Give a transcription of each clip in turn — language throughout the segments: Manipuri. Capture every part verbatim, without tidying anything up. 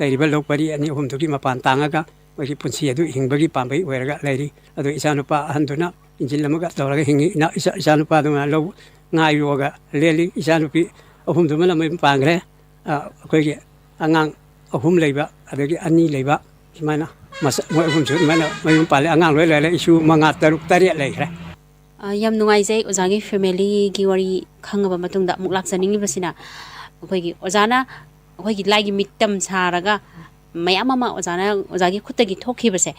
ꯂꯩꯔꯤꯕ ꯂꯧ ꯄꯔꯤ ꯑꯅꯤ ꯑꯍꯨꯝꯗꯨꯒꯤ ꯃꯄꯥꯟ ꯇꯥꯡꯉꯒ ꯃꯣꯏꯒꯤ ꯄꯨꯟꯁꯤ ꯑꯗꯨ ꯍꯤꯡꯕꯒꯤ ꯄꯥꯝꯕꯩ ꯑꯣꯏꯔꯒ ꯂꯩꯔꯤ꯫ ꯑꯗꯨ ꯏꯆꯥꯅꯨꯄꯥ ꯑꯍꯟꯗꯨꯅ ꯏꯟꯖꯤꯜ ꯑꯃꯒ ꯇꯧꯔꯒ ꯍꯤꯡꯉꯤ꯫ ꯏꯅꯥ-, ꯏꯆꯥ-, ꯏꯆꯥꯅꯨꯄꯥꯗꯨꯅ ꯂꯧ ꯉꯥ ꯌꯣꯛꯑꯒ ꯂꯦꯜꯂꯤ꯫ ꯏꯆꯥꯅꯨꯄꯤ ꯑꯍꯨꯝꯗꯨꯃꯅ ꯃꯌꯨꯝ ꯄꯥꯟꯈ꯭ꯔꯦ꯫ ꯑ, ꯑꯩꯈꯣꯏꯒꯤ ꯑꯉꯥꯡ ꯑꯍꯨꯝ ꯂꯩꯕ, ꯑꯗꯒꯤ ꯑꯅꯤ ꯂꯩꯕ, ꯁꯨꯃꯥꯏꯅ ꯃꯁ-, ꯃꯣꯏ ꯑꯍꯨꯝꯁꯨ ꯑꯗꯨꯃꯥꯏꯅ ꯃꯌꯨꯝ ꯄꯥꯜꯂꯦ꯫ ꯑꯉꯥꯡ ꯂꯣꯏ ꯂꯩꯔꯦ꯫ ꯏꯁꯨ ꯃꯉꯥ, ꯇꯔꯨꯛ, ꯇꯔꯦꯠ ꯂꯩꯈ꯭ꯔꯦ꯫ ꯑ, ꯌꯥꯝ ꯅꯨꯡꯉꯥꯏꯖꯩ ꯑꯣꯖꯥꯒꯤ ꯐꯦꯃꯤꯂꯤꯒꯤ ꯋꯥꯔꯤ ꯈꯪꯉꯕ ꯃꯇꯨꯡꯗ꯫ ꯑꯃꯨꯛ ꯂꯥꯛꯆꯅꯤꯡꯉꯤꯕꯁꯤꯅ, ꯑꯩꯈꯣꯏꯒꯤ ꯑꯣꯖꯥꯅ ꯑꯩꯈꯣꯏꯒꯤ ꯂꯥꯏꯒꯤ ꯃꯤꯇꯝ ꯁꯥꯔꯒ ꯃꯌꯥꯝ ꯑꯃ ꯑꯣꯖꯥꯅ, ꯑꯣꯖꯥꯒꯤ ꯈꯨꯠꯇꯒꯤ ꯊꯣꯛꯈꯤꯕꯁꯦ,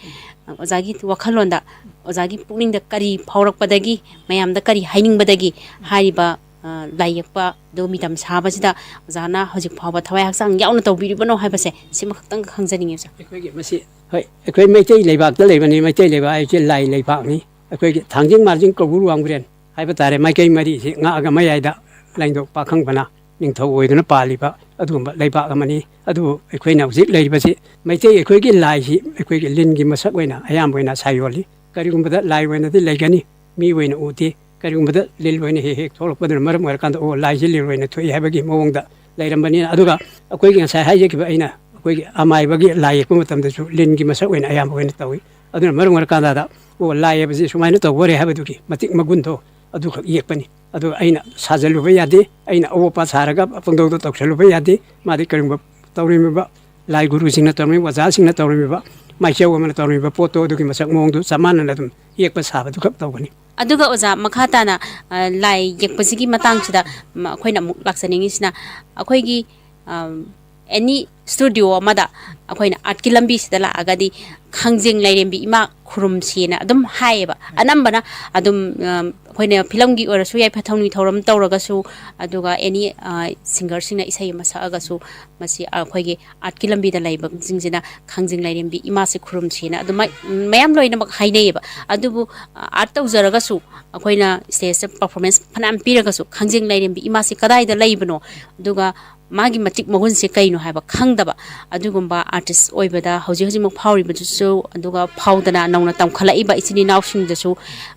ꯑꯣꯖꯥꯒꯤ ꯋꯥꯈꯜꯂꯣꯟꯗ, ꯑꯣꯖꯥꯒꯤ ꯄꯨꯛꯅꯤꯡꯗ ꯀꯔꯤ ꯐꯥꯎꯔꯛꯄꯗꯒꯤ, ꯃꯌꯥꯝꯗ ꯀꯔꯤ ꯍꯥꯏꯅꯤꯡꯕꯗꯒꯤ ꯍꯥꯏꯔꯤꯕ, ꯑ, ꯂꯥꯏ ꯌꯦꯛꯄ ꯑꯗꯨ ꯃꯤꯇꯝ ꯁꯥꯕꯁꯤꯗ ꯑꯣꯖꯥꯅ ꯍꯧꯖꯤꯛ ꯐꯥꯎꯕ ꯊꯋꯥꯏ ꯍꯛꯆꯥꯡ ꯌꯥꯎꯅ ꯇꯧꯕꯤꯔꯤꯕꯅꯣ ꯍꯥꯏꯕꯁꯦ, ꯁꯤꯃꯈꯛꯇꯪ ꯈꯪꯖꯅꯤꯡꯉꯦ ꯑꯣꯖꯥ꯫ ꯑꯩꯈꯣꯏꯒꯤ ꯃꯁꯤ, ꯍꯣꯏ, ꯑꯩꯈꯣꯏ ꯃꯩꯇꯩ ꯂꯩꯕꯥꯛꯇ ꯂꯩꯕꯅꯤ꯫ ꯃꯩꯇꯩ ꯂꯩꯕꯥꯛ ꯍꯥꯏꯕꯁꯤ ꯂꯥꯏ ꯂꯩꯕꯥꯛꯅꯤ꯫ ꯑꯩꯈꯣꯏꯒꯤ ꯊꯥꯡꯖꯤꯡ, ꯃꯥꯔꯖꯤꯡ, ꯀꯧꯕ꯭ꯔꯨ, ꯋꯥꯡꯕ꯭ꯔꯦꯟ ꯍꯥꯏꯕ ꯇꯥꯔꯦ꯫ ꯃꯥꯏꯀꯩ ꯃꯔꯤꯁꯤ ꯉꯥꯛꯑꯒ ꯃꯌꯥꯏꯗ ꯂꯥꯏꯅꯤꯡꯊꯧ ꯄꯥꯈꯪꯕꯅ ꯅꯤꯡꯊꯧ ꯑꯣꯏꯗꯨꯅ ꯄꯥꯜꯂꯤꯕ ꯑꯗꯨꯒꯨꯝꯕ ꯂꯩꯕꯥꯛ ꯑꯃꯅꯤ꯫ ꯑꯗꯨꯕꯨ ꯑꯩꯈꯣꯏꯅ ꯍꯧꯖꯤꯛ ꯂꯩꯔꯤꯕꯁꯤ, ꯃꯩꯇꯩ ꯑꯩꯈꯣꯏꯒꯤ ꯂꯥꯏꯁꯤ ꯑꯩꯈꯣꯏꯒꯤ ꯂꯤꯟꯒꯤ ꯃꯁꯛ ꯑꯣꯏꯅ ꯑꯌꯥꯝꯕ ꯑꯣꯏꯅ ꯁꯥꯏꯌꯣꯜꯂꯤ꯫ ꯀꯔꯤꯒꯨꯝꯕꯗ ꯂꯥꯏ ꯑꯣꯏꯅꯗꯤ ꯂꯩꯒꯅꯤ, ꯃꯤ ꯑꯣꯏꯅ ꯎꯗꯦ꯫ ꯀꯔꯤꯒꯨꯝꯕꯗ ꯂꯤꯟ ꯑꯣꯏꯅ ꯍꯦꯛ ꯍꯦꯛ ꯊꯣꯛꯂꯛꯄꯗꯨꯅ ꯃꯔꯝ ꯑꯣꯏꯔꯀꯥꯟꯗ, "ꯑꯣ, ꯂꯥꯏꯁꯤ ꯂꯤꯟ ꯑꯣꯏꯅ ꯊꯣꯛꯏ" ꯍꯥꯏꯕꯒꯤ ꯃꯑꯣꯡꯗ ꯂꯩꯔꯝꯕꯅꯤꯅ꯫ ꯑꯗꯨꯒ ꯑꯩꯈꯣꯏꯒꯤ ꯉꯁꯥꯏ ꯍꯥꯏꯖꯈꯤꯕ ꯑꯩꯅ, ꯑꯩꯈꯣꯏꯒꯤ ꯑꯃꯥꯏꯕꯒꯤ ꯂꯥꯏ ꯌꯦꯛꯄ ꯃꯇꯝꯗꯁꯨ ꯂꯤꯟꯒꯤ ꯃꯁꯛ ꯑꯣꯏꯅ ꯑꯌꯥꯝꯕ ꯑꯣꯏꯅ ꯇꯧꯏ꯫ ꯑꯗꯨꯅ ꯃꯔꯝ ꯑꯣꯏꯔꯀꯥꯟꯗ, "ꯑꯣ, ꯂꯥꯏ ꯍꯥꯏꯕꯁꯤ ꯁꯨꯃꯥꯏꯅ ꯇꯧꯕ ꯑꯣꯏꯔꯦ" ꯍꯥꯏꯕꯗꯨꯒꯤ ꯃꯇꯤꯛ ꯃꯒꯨꯟꯗꯣ ꯑꯗꯨꯈꯛ ꯌꯦꯛꯄꯅꯤ꯫ ꯑꯗꯨ ꯑꯩꯅ ꯁꯥꯖꯜꯂꯨꯕ ꯌꯥꯗꯦ, ꯑꯩꯅ ꯑꯑꯣꯄꯥ ꯁꯥꯔꯒ ꯄꯪꯇꯧꯗ ꯇꯧꯁꯜꯂꯨꯕ ꯌꯥꯗꯦ꯫ ꯃꯥꯗꯤ ꯀꯔꯤꯒꯨꯝꯕ ꯇꯧꯔꯝꯃꯤꯕ ꯂꯥꯏ ꯒꯨꯔꯨꯁꯤꯡꯅ ꯇꯧꯔꯝꯃꯤꯕ, ꯑꯣꯖꯥꯁꯤꯡꯅ ꯇꯧꯔꯝꯃꯤꯕ, ꯃꯥꯏꯆꯧ ꯑꯃꯅ ꯇꯧꯔꯝꯃꯤꯕ ꯄꯣꯠꯇꯣ ꯑꯗꯨꯒꯤ ꯃꯁꯛ ꯃꯑꯣꯡꯗꯨ ꯆꯞ ꯃꯥꯟꯅꯅ ꯑꯗꯨꯝ ꯌꯦꯛꯄ ꯁꯥꯕꯗꯨꯈꯛ ꯇꯧꯒꯅꯤ꯫ ꯑꯗꯨꯒ ꯑꯣꯖꯥ, ꯃꯈꯥ ꯇꯥꯅ, ꯑ, ꯂꯥꯏ ꯌꯦꯛꯄꯁꯤꯒꯤ ꯃꯇꯥꯡꯁꯤꯗ, ꯃ-, ꯑꯩꯈꯣꯏꯅ ꯑꯃꯨꯛ ꯂꯥꯛꯆꯅꯤꯡꯉꯤꯁꯤꯅ, ꯑꯩꯈꯣꯏꯒꯤ, ꯑꯝ, ꯑꯦꯅꯤ ꯁ꯭ꯇꯨꯗꯤꯑꯣ ꯑꯃꯗ ꯑꯩꯈꯣꯏꯅ ꯑꯥꯔꯠꯀꯤ ꯂꯝꯕꯤꯁꯤꯗ ꯂꯥꯛꯑꯒꯗꯤ ꯈꯥꯡꯖꯦꯡ ꯂꯥꯏꯔꯦꯝꯕꯤ ꯏꯃꯥ ꯈꯨꯔꯨꯝꯁꯦꯅ ꯑꯗꯨꯝ ꯍꯥꯏꯌꯦꯕ꯫ ꯑꯅꯝꯕꯅ ꯑꯗꯨꯝ, ꯑꯝ, ꯑꯩꯈꯣꯏꯅ ꯐꯤꯂꯝꯒꯤ ꯑꯣꯏꯔꯁꯨ, ꯌꯥꯏꯐ ꯊꯧꯅꯤ ꯊꯧꯔꯝ ꯇꯧꯔꯒꯁꯨ, ꯑꯗꯨꯒ ꯑꯦꯅꯤ, ꯑ, ꯁꯤꯡꯒꯔꯁꯤꯡꯅ ꯏꯁꯩ ꯑꯃ ꯁꯛꯑꯒꯁꯨ, ꯃꯁꯤ ꯑꯩꯈꯣꯏꯒꯤ ꯑꯥꯔꯠꯀꯤ ꯂꯝꯕꯤꯗ ꯂꯩꯕꯁꯤꯡꯁꯤꯅ ꯈꯥꯡꯖꯦꯡ ꯂꯥꯏꯔꯦꯝꯕꯤ ꯏꯃꯥꯁꯦ ꯈꯨꯔꯨꯝꯁꯦꯅ ꯑꯗꯨꯃꯥꯏ, ꯃꯌꯥꯝ ꯂꯣꯏꯅꯃꯛ ꯍꯥꯏꯅꯩꯌꯦꯕ꯫ ꯑꯗꯨꯕꯨ, ꯑ, ꯑꯥꯔꯠ ꯇꯧꯖꯔꯒꯁꯨ, ꯑꯩꯈꯣꯏꯅ ꯁ꯭ꯇꯦꯖꯇ ꯄꯔꯐꯣꯔꯃꯦꯟꯁ ꯐꯅꯌꯥꯝ ꯄꯤꯔꯒꯁꯨ, ꯈꯥꯡꯖꯦꯡ ꯂꯥꯏꯔꯦꯝꯕꯤ ꯏꯃꯥꯁꯦ ꯀꯗꯥꯏꯗ ꯂꯩꯕꯅꯣ, ꯑꯗꯨꯒ ꯃꯥꯒꯤ ꯃꯇꯤꯛ ꯃꯒꯨꯟꯁꯦ ꯀꯩꯅꯣ ꯍꯥꯏꯕ ꯈꯪꯗꯕ ꯑꯗꯨꯒꯨꯝꯕ ꯑꯥꯔꯇꯤꯁ ꯑꯣꯏꯕꯗ ꯍꯧꯖꯤꯛ ꯍꯧꯖꯤꯛꯃꯛ ꯐꯥꯎꯔꯤꯕꯗꯨꯁꯨ, ꯑꯗꯨꯒ ꯐꯥꯎꯗꯅ ꯅꯧꯅ ꯇꯝꯈꯠꯂꯛꯏꯕ ꯏꯆꯤꯟ ꯏꯅꯥꯎꯁꯤꯡꯗꯁꯨ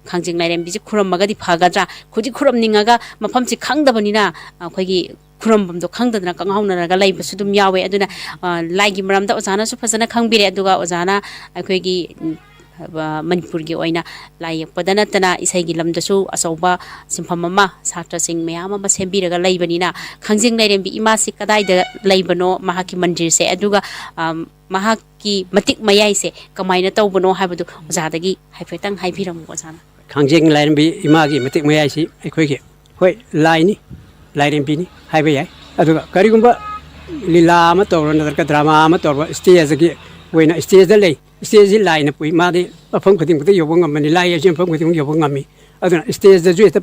ꯈꯥꯡꯖꯦꯡ ꯂꯥꯏꯔꯦꯝꯕꯤꯁꯦ ꯈꯨꯔꯝꯃꯒꯗꯤ ꯐꯒꯗ꯭ꯔꯥ? ꯍꯧꯖꯤꯛ ꯈꯨꯔꯝꯅꯤꯡꯉꯒ ꯃꯐꯝꯁꯤ ꯈꯪꯗꯕꯅꯤꯅ, ꯑꯩꯈꯣꯏꯒꯤ ꯈꯨꯔꯝꯐꯝꯗꯣ ꯈꯪꯗꯗꯅ ꯀꯪꯍꯧꯅꯔꯒ ꯂꯩꯕꯁꯨ ꯑꯗꯨꯝ ꯌꯥꯎꯋꯦ꯫ ꯑꯗꯨꯅ, ꯑ, ꯂꯥꯏꯒꯤ ꯃꯔꯝꯗ ꯑꯣꯖꯥꯅꯁꯨ ꯐꯖꯅ ꯈꯪꯕꯤꯔꯦ꯫ ꯑꯗꯨꯒ ꯑꯣꯖꯥꯅ ꯑꯩꯈꯣꯏꯒꯤ, ꯎꯝ, ꯑ, ꯃꯅꯤꯄꯨꯔꯒꯤ ꯑꯣꯏꯅ ꯂꯥꯏ ꯌꯦꯛꯄꯗ ꯅꯠꯇꯅ ꯏꯁꯩꯒꯤ ꯂꯝꯗꯁꯨ ꯑꯆꯧꯕ ꯁꯤꯟꯐꯝ ꯑꯃ ꯁꯥꯇ꯭ꯔꯁꯤꯡ ꯃꯌꯥꯝ ꯑꯃ ꯁꯦꯝꯕꯤꯔꯒ ꯂꯩꯕꯅꯤꯅ, ꯈꯥꯡꯖꯦꯡ ꯂꯥꯏꯔꯦꯝꯕꯤ ꯏꯃꯥꯁꯤ ꯀꯗꯥꯏꯗ ꯂꯩꯕꯅꯣ, ꯃꯍꯥꯛꯀꯤ ꯃꯟꯗꯤꯔꯁꯦ, ꯑꯗꯨꯒ, ꯑ, ꯃꯍꯥꯛꯀꯤ ꯃꯇꯤꯛ ꯃꯌꯥꯏꯁꯦ ꯀꯃꯥꯏꯅ ꯇꯧꯕꯅꯣ ꯍꯥꯏꯕꯗꯨ ꯑꯣꯖꯥꯗꯒꯤ ꯍꯥꯏꯐꯦꯠꯇꯪ ꯍꯥꯏꯕꯤꯔꯝꯃꯨ, ꯑꯣꯖꯥꯅ꯫ ꯈꯥꯡꯖꯦꯡ ꯂꯥꯏꯔꯦꯝꯕꯤ ꯏꯃꯥꯒꯤ ꯃꯇꯤꯛ ꯃꯌꯥꯏꯁꯤ ꯑꯩꯈꯣꯏꯒꯤ, ꯍꯣꯏ, ꯂꯥꯏꯅꯤ, ꯂꯥꯏꯔꯦꯝꯕꯤꯅꯤ ꯍꯥꯏꯕ ꯌꯥꯏ꯫ ꯑꯗꯨꯒ ꯀꯔꯤꯒꯨꯝꯕ ꯂꯤꯂꯥ ꯑꯃ ꯇꯧꯔꯣ, ꯅꯠꯇ꯭ꯔꯒ ꯗ꯭ꯔꯃꯥ ꯑꯃ ꯇꯧꯔꯣ, ꯁ꯭ꯇꯦꯖꯀꯤ ꯑꯣꯏꯅ ꯁ꯭ꯇꯦꯖꯇ ꯂꯩ꯫ ꯁ꯭ꯇꯦꯖꯁꯤ ꯂꯥꯏꯅ ꯄꯨꯏ, ꯃꯥꯗꯤ ꯃꯐꯝ ꯈꯨꯗꯤꯡꯃꯛꯇ ꯌꯧꯕ ꯉꯝꯕꯅꯤ, ꯂꯥꯏ ꯍꯥꯏꯁꯤ ꯃꯐꯝ ꯈꯨꯗꯤꯡꯃꯛ ꯌꯧꯕ ꯉꯝꯃꯤ꯫ ꯑꯗꯨꯅ ꯁ꯭ꯇꯦꯖꯇꯁꯨ ꯍꯦꯛꯇ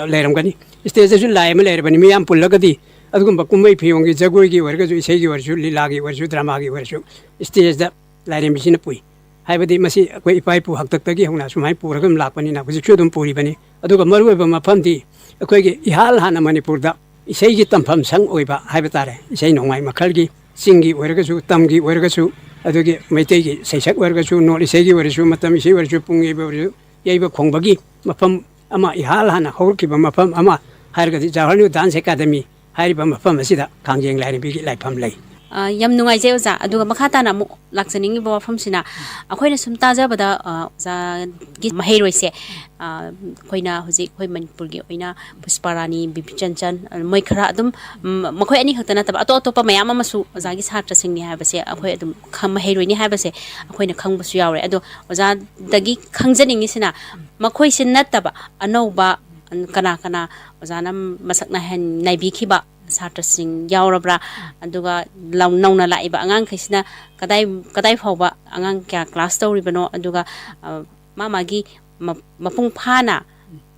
ꯂꯩꯔꯝꯒꯅꯤ꯫ ꯁ꯭ꯇꯦꯖꯇꯁꯨ ꯂꯥꯏ ꯑꯃ ꯂꯩꯔꯕꯅꯤ, ꯃꯤꯌꯥꯝ ꯄꯨꯜꯂꯒꯗꯤ꯫ ꯑꯗꯨꯒꯨꯝꯕ ꯀꯨꯝꯍꯩ ꯐꯤꯌꯣꯡꯒꯤ, ꯖꯒꯣꯏꯒꯤ ꯑꯣꯏꯔꯒꯁꯨ, ꯏꯁꯩꯒꯤ ꯑꯣꯏꯔꯁꯨ, ꯂꯤꯂꯥꯒꯤ ꯑꯣꯏꯔꯁꯨ, ꯗ꯭ꯔꯃꯥꯒꯤ ꯑꯣꯏꯔꯁꯨ, ꯁ꯭ꯇꯦꯖꯇ ꯂꯥꯏꯔꯦꯝꯕꯤꯁꯤꯅ ꯄꯨꯏ꯫ ꯍꯥꯏꯕꯗꯤ ꯃꯁꯤ ꯑꯩꯈꯣꯏ ꯏꯄꯥ ꯏꯄꯨ ꯍꯥꯛꯇꯛꯇꯒꯤ ꯍꯧꯅ ꯁꯨꯃꯥꯏꯅ ꯄꯨꯔꯒ ꯑꯗꯨꯝ ꯂꯥꯛꯄꯅꯤꯅ ꯍꯧꯖꯤꯛꯁꯨ ꯑꯗꯨꯝ ꯄꯨꯔꯤꯕꯅꯤ꯫ ꯑꯗꯨꯒ ꯃꯔꯨꯑꯣꯏꯕ ꯃꯐꯝꯗꯤ ꯑꯩꯈꯣꯏꯒꯤ ꯏꯍꯥꯟ ꯍꯥꯟꯅ ꯃꯅꯤꯄꯨꯔꯗ ꯏꯁꯩꯒꯤ ꯇꯝꯐꯝ ꯁꯪ ꯑꯣꯏꯕ ꯍꯥꯏꯕ ꯇꯥꯔꯦ, ꯏꯁꯩ ꯅꯣꯡꯃꯥꯏ ꯃꯈꯜꯒꯤ, ꯆꯤꯡꯒꯤ ꯑꯣꯏꯔꯒꯁꯨ, ꯇꯝꯒꯤ ꯑꯣꯏꯔꯒꯁꯨ, ꯑꯗꯨꯒꯤ ꯃꯩꯇꯩꯒꯤ ꯁꯩꯁꯛ ꯑꯣꯏꯔꯒꯁꯨ, ꯅꯣꯠ ꯏꯁꯩꯒꯤ ꯑꯣꯏꯔꯁꯨ, ꯃꯇꯝ ꯏꯁꯩ ꯑꯣꯏꯔꯁꯨ, ꯄꯨꯡ ꯌꯩꯕ ꯑꯣꯏꯔꯁꯨ, ꯌꯩꯕ ꯈꯣꯡꯕꯒꯤ ꯃꯐꯝ ꯑꯃ, ꯏꯍꯥꯟ ꯍꯥꯟꯅ ꯍꯧꯔꯛꯈꯤꯕ ꯃꯐꯝ ꯑꯃ ꯍꯥꯏꯔꯒꯗꯤ ꯖꯋꯥꯍꯔ ꯅꯦꯍꯔꯨ ꯗꯥꯟꯁ ꯑꯦꯀꯥꯗꯃꯤ ꯍꯥꯏꯔꯤꯕ ꯃꯐꯝ ꯑꯁꯤꯗ ꯈꯥꯡꯖꯦꯡ ꯂꯥꯏꯔꯦꯝꯕꯤꯒꯤ ꯂꯥꯏꯐꯝ ꯂꯩ꯫ ꯑ, ꯌꯥꯝ ꯅꯨꯡꯉꯥꯏꯖꯩ ꯑꯣꯖꯥ꯫ ꯑꯗꯨꯒ ꯃꯈꯥ ꯇꯥꯅ ꯑꯃꯨꯛ ꯂꯥꯛꯆꯅꯤꯡꯉꯤꯕ ꯋꯥꯐꯝꯁꯤꯅ, ꯑꯩꯈꯣꯏꯅ ꯁꯨꯝ ꯇꯥꯖꯕꯗ, ꯑ, ꯑꯣꯖꯥꯒꯤ ꯃꯍꯩꯔꯣꯏꯁꯦ, ꯑ, ꯑꯩꯈꯣꯏꯅ ꯍꯧꯖꯤꯛ ꯑꯩꯈꯣꯏ ꯃꯅꯤꯄꯨꯔꯒꯤ ꯑꯣꯏꯅ ꯄꯨꯁꯄꯥꯔꯥꯅꯤ, ꯕꯤꯕꯤꯆꯟꯆꯟ, ꯑ, ꯃꯣꯏ ꯈꯔ ꯑꯗꯨꯝ, ꯎꯝ, ꯃꯈꯣꯏ ꯑꯅꯤ ꯈꯛꯇ ꯅꯠꯇꯕ ꯑꯇꯣꯞ ꯑꯇꯣꯞꯄ ꯃꯌꯥꯝ ꯑꯃꯁꯨ ꯑꯣꯖꯥꯒꯤ ꯁꯥꯇ꯭ꯔꯁꯤꯡꯅꯤ ꯍꯥꯏꯕꯁꯦ ꯑꯩꯈꯣꯏ ꯑꯗꯨꯝ ꯈꯪ-, ꯃꯍꯩꯔꯣꯏꯅꯤ ꯍꯥꯏꯕꯁꯦ ꯑꯩꯈꯣꯏꯅ ꯈꯪꯕꯁꯨ ꯌꯥꯎꯔꯦ꯫ ꯑꯗꯣ ꯑꯣꯖꯥꯗꯒꯤ ꯈꯪꯖꯅꯤꯡꯉꯤꯁꯤꯅ, ꯃꯈꯣꯏꯁꯤ ꯅꯠꯇꯕ ꯑꯅꯧꯕ ꯀꯅꯥ ꯀꯅꯥ ꯑꯣꯖꯥꯅ ꯃꯁꯛ ꯅꯥꯏꯍꯟ-, ꯅꯥꯏꯕꯤꯈꯤꯕ ꯁꯥꯇ꯭ꯔꯁꯤꯡ ꯌꯥꯎꯔꯕ꯭ꯔꯥ? ꯑꯗꯨꯒ ꯂꯧ-, ꯅꯧꯅ ꯂꯥꯛꯏꯕ ꯑꯉꯥꯡꯈꯩꯁꯤꯅ ꯀꯗꯥꯏ, ꯀꯗꯥꯏ ꯐꯥꯎꯕ ꯑꯉꯥꯡ ꯀꯌꯥ ꯀ꯭ꯂꯥꯁ ꯇꯧꯔꯤꯕꯅꯣ? ꯑꯗꯨꯒ, ꯑ, ꯃꯥ ꯃꯥꯒꯤ ꯃ-, ꯃꯄꯨꯡ ꯐꯥꯅ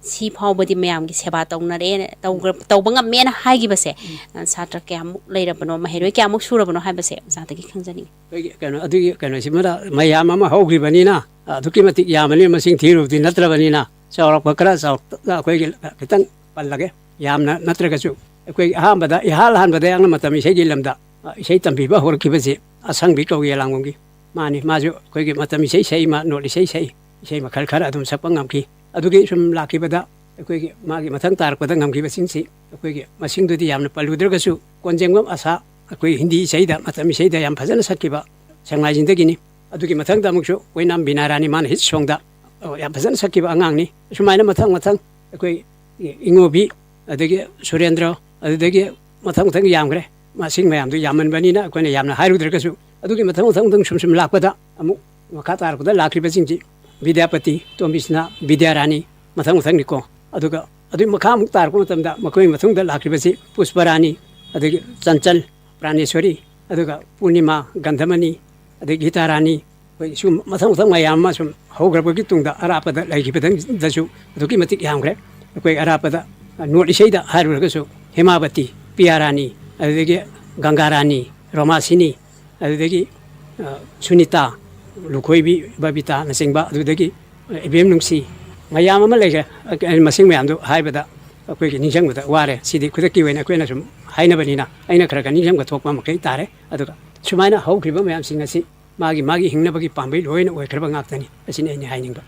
ꯁꯤ ꯐꯥꯎꯕꯗꯤ ꯃꯌꯥꯝꯒꯤ ꯁꯦꯕꯥ ꯇꯧꯅꯔꯦ, ꯇꯧꯒ꯭ꯔ-, ꯇꯧꯕ ꯉꯝꯃꯦꯅ ꯍꯥꯏꯈꯤꯕꯁꯦ, ꯑ, ꯁꯥꯇ꯭ꯔ ꯀꯌꯥꯃꯨꯛ ꯂꯩꯔꯕꯅꯣ, ꯃꯍꯩꯔꯣꯏ ꯀꯌꯥꯃꯨꯛ ꯁꯨꯔꯕꯅꯣ ꯍꯥꯏꯕꯁꯦ ꯑꯣꯖꯥꯗꯒꯤ ꯈꯪꯖꯅꯤꯡꯉꯤ꯫ ꯑꯩꯈꯣꯏꯒꯤ ꯀꯩꯅꯣ, ꯑꯗꯨꯒꯤ ꯀꯩꯅꯣꯁꯤꯃꯗ ꯃꯌꯥꯝ ꯑꯃ ꯍꯧꯈ꯭ꯔꯤꯕꯅꯤꯅ, ꯑꯗꯨꯛꯀꯤ ꯃꯇꯤꯛ ꯌꯥꯝꯕꯅꯤꯅ, ꯃꯁꯤꯡ ꯊꯤꯔꯨꯕꯗꯤ ꯅꯠꯇ꯭ꯔꯕꯅꯤꯅ, ꯆꯥꯎꯔꯥꯛꯄ ꯈꯔ ꯆꯥꯎꯔꯥꯛ-, ꯑꯩꯈꯣꯏꯒꯤ ꯈꯤꯇꯪ ꯄꯜꯂꯒꯦ꯫ ꯌꯥꯝꯅ ꯅꯠꯇ꯭ꯔꯒꯁꯨ ꯑꯩꯈꯣꯏ ꯑꯍꯥꯟꯕꯗ, ꯏꯍꯥꯟ ꯍꯥꯟꯕꯗ ꯑꯩꯍꯥꯛꯅ ꯃꯇꯝ ꯏꯁꯩꯒꯤ ꯂꯝꯗ, ꯑ, ꯏꯁꯩ ꯇꯝꯕꯤꯕ ꯍꯧꯔꯛꯈꯤꯕꯁꯤ ꯑꯁꯪꯕꯤ ꯀꯧꯏ, ꯌꯦꯂꯥꯡꯕꯝꯒꯤ꯫ ꯃꯥꯅꯤ, ꯃꯥꯁꯨ ꯑꯩꯈꯣꯏꯒꯤ ꯃꯇꯝ ꯏꯁꯩ ꯁꯛꯏ, ꯃꯥ ꯅꯣꯠ ꯏꯁꯩ ꯁꯛꯏ, ꯏꯁꯩ ꯃꯈꯜ ꯈꯔ ꯑꯗꯨꯝ ꯁꯛꯄ ꯉꯝꯈꯤ꯫ ꯑꯗꯨꯒꯤ ꯁꯨꯝ ꯂꯥꯛꯈꯤꯕꯗ ꯑꯩꯈꯣꯏꯒꯤ ꯃꯥꯒꯤ ꯃꯊꯪ ꯇꯥꯔꯛꯄꯗ ꯉꯝꯈꯤꯕꯁꯤꯡꯁꯤ ꯑꯩꯈꯣꯏꯒꯤ ꯃꯁꯤꯡꯗꯨꯗꯤ ꯌꯥꯝꯅ ꯄꯜꯂꯨꯗ꯭ꯔꯒꯁꯨ, ꯀꯣꯟꯖꯦꯡꯕꯝ ꯑꯁꯥ ꯑꯩꯈꯣꯏ ꯍꯤꯟꯗꯤ ꯏꯁꯩꯗ, ꯃꯇꯝ ꯏꯁꯩꯗ ꯌꯥꯝ ꯐꯖꯅ ꯁꯛꯈꯤꯕ ꯁꯦꯡꯃꯥꯏꯖꯤꯡꯗꯒꯤꯅꯤ꯫ ꯑꯗꯨꯒꯤ ꯃꯊꯪꯗ ꯑꯃꯨꯛꯁꯨ ꯑꯣꯏꯅꯥꯝ ꯕꯤꯅꯥ ꯔꯥꯅꯤ, ꯃꯥꯅ ꯍꯤꯠ ꯁꯣꯡꯗ, ꯑ, ꯌꯥꯝ ꯐꯖꯅ ꯁꯛꯈꯤꯕ ꯑꯉꯥꯡꯅꯤ꯫ ꯑꯁꯨꯃꯥꯏꯅ ꯃꯊꯪ ꯃꯊꯪ ꯑꯩꯈꯣꯏ ꯏꯉꯣꯕꯤ, ꯑꯗꯒꯤ ꯁꯨꯔꯦꯟꯗ꯭ꯔ, ꯑꯗꯨꯗꯒꯤ ꯃꯊꯪ ꯃꯊꯪ ꯌꯥꯝꯈ꯭ꯔꯦ꯫ ꯃꯁꯤꯡ ꯃꯌꯥꯝꯗꯨ ꯌꯥꯝꯃꯟꯕꯅꯤꯅ ꯑꯩꯈꯣꯏꯅ ꯌꯥꯝꯅ ꯍꯥꯏꯔꯨꯗ꯭ꯔꯒꯁꯨ, ꯑꯗꯨꯒꯤ ꯃꯊꯪ ꯃꯊꯪ ꯃꯊꯪ ꯁꯨꯝ ꯁꯨꯝ ꯂꯥꯛꯄꯗ ꯑꯃꯨꯛ ꯃꯈꯥ ꯇꯥꯔꯛꯄꯗ ꯂꯥꯛꯈ꯭ꯔꯤꯕꯁꯤꯡꯁꯤ ꯕꯤꯗ꯭ꯌꯥꯄꯇꯤ, ꯇꯣꯝꯕꯤꯁꯅꯥ, ꯕꯤꯗ꯭ꯌꯥꯔꯥꯅꯤ, ꯃꯊꯪ ꯃꯊꯪꯅꯤꯀꯣ꯫ ꯑꯗꯨꯒ ꯑꯗꯨꯒꯤ ꯃꯈꯥ ꯑꯃꯨꯛ ꯇꯥꯔꯛꯄ ꯃꯇꯝꯗ ꯃꯈꯣꯏ ꯃꯇꯨꯡꯗ ꯂꯥꯛꯈꯤꯕꯁꯤ ꯄꯨꯁꯄꯔꯥꯅꯤ, ꯑꯗꯒꯤ ꯆꯟꯆꯜ, ꯄ꯭ꯔꯥꯅꯦꯁꯣꯔꯤ, ꯑꯗꯨꯒ ꯄꯨꯔꯅꯤꯃꯥ, ꯒꯟꯙꯃꯅꯤ, ꯑꯗꯒꯤ ꯒꯤꯇꯥꯔꯥꯅꯤ, ꯑꯩꯈꯣꯏ ꯁꯨꯝ ꯃꯊꯪ ꯃꯊꯪ ꯃꯌꯥꯝ ꯑꯃ ꯁꯨꯝ ꯍꯧꯈ꯭ꯔꯕꯒꯤ ꯇꯨꯡꯗ ꯑꯔꯥꯞꯄꯗ ꯂꯩꯈꯤꯕꯗꯁꯨ ꯑꯗꯨꯛꯀꯤ ꯃꯇꯤꯛ ꯌꯥꯝꯈ꯭ꯔꯦ꯫ ꯑꯩꯈꯣꯏ ꯑꯔꯥꯞꯄꯗ, ꯑ, ꯅꯣꯠ ꯏꯁꯩꯗ ꯍꯥꯏꯔꯨꯔꯒꯁꯨ ꯍꯦꯃꯥꯕꯇꯤ, ꯄꯤꯌꯥꯔꯥꯅꯤ, ꯑꯗꯨꯗꯒꯤ ꯒꯪꯒꯥꯔꯥꯅꯤ, ꯔꯣꯃꯥꯁꯤꯅꯤ, ꯑꯗꯨꯗꯒꯤ, ꯑ, ꯁꯨꯅꯤꯇꯥ, ꯂꯨꯈꯣꯏꯕꯤ, ꯕꯕꯤꯇꯥꯅꯆꯤꯡꯕ, ꯑꯗꯨꯗꯒꯤ ꯏꯕꯦꯝ ꯅꯨꯡꯁꯤ, ꯃꯌꯥꯝ ꯑꯃ ꯂꯩꯈ꯭ꯔꯦ꯫ ꯑꯩ ꯃꯁꯤꯡ ꯃꯌꯥꯝꯗꯨ ꯍꯥꯏꯕꯗ ꯑꯩꯈꯣꯏꯒꯤ ꯅꯤꯡꯁꯤꯡꯕꯗ ꯋꯥꯔꯦ꯫ ꯁꯤꯗꯤ ꯈꯨꯗꯛꯀꯤ ꯑꯣꯏꯅ ꯑꯩꯈꯣꯏꯅ ꯁꯨꯝ ꯍꯥꯏꯅꯕꯅꯤꯅ ꯑꯩꯅ ꯈꯔ ꯈꯔ ꯅꯤꯡꯁꯤꯡꯕ ꯊꯣꯛꯄ ꯃꯈꯩ ꯇꯥꯔꯦ꯫ ꯑꯗꯨꯒ ꯁꯨꯃꯥꯏꯅ ꯍꯧꯈ꯭ꯔꯤꯕ ꯃꯌꯥꯝꯁꯤꯡ ꯑꯁꯤ ꯃꯥꯒꯤ ꯃꯥꯒꯤ ꯍꯤꯡꯅꯕꯒꯤ ꯄꯥꯝꯕꯩ ꯂꯣꯏꯅ ꯑꯣꯏꯈ꯭ꯔꯕ ꯉꯥꯛꯇꯅꯤ꯫ ꯑꯁꯤꯅꯤ ꯑꯩꯅ ꯍꯥꯏꯅꯤꯡꯕ꯫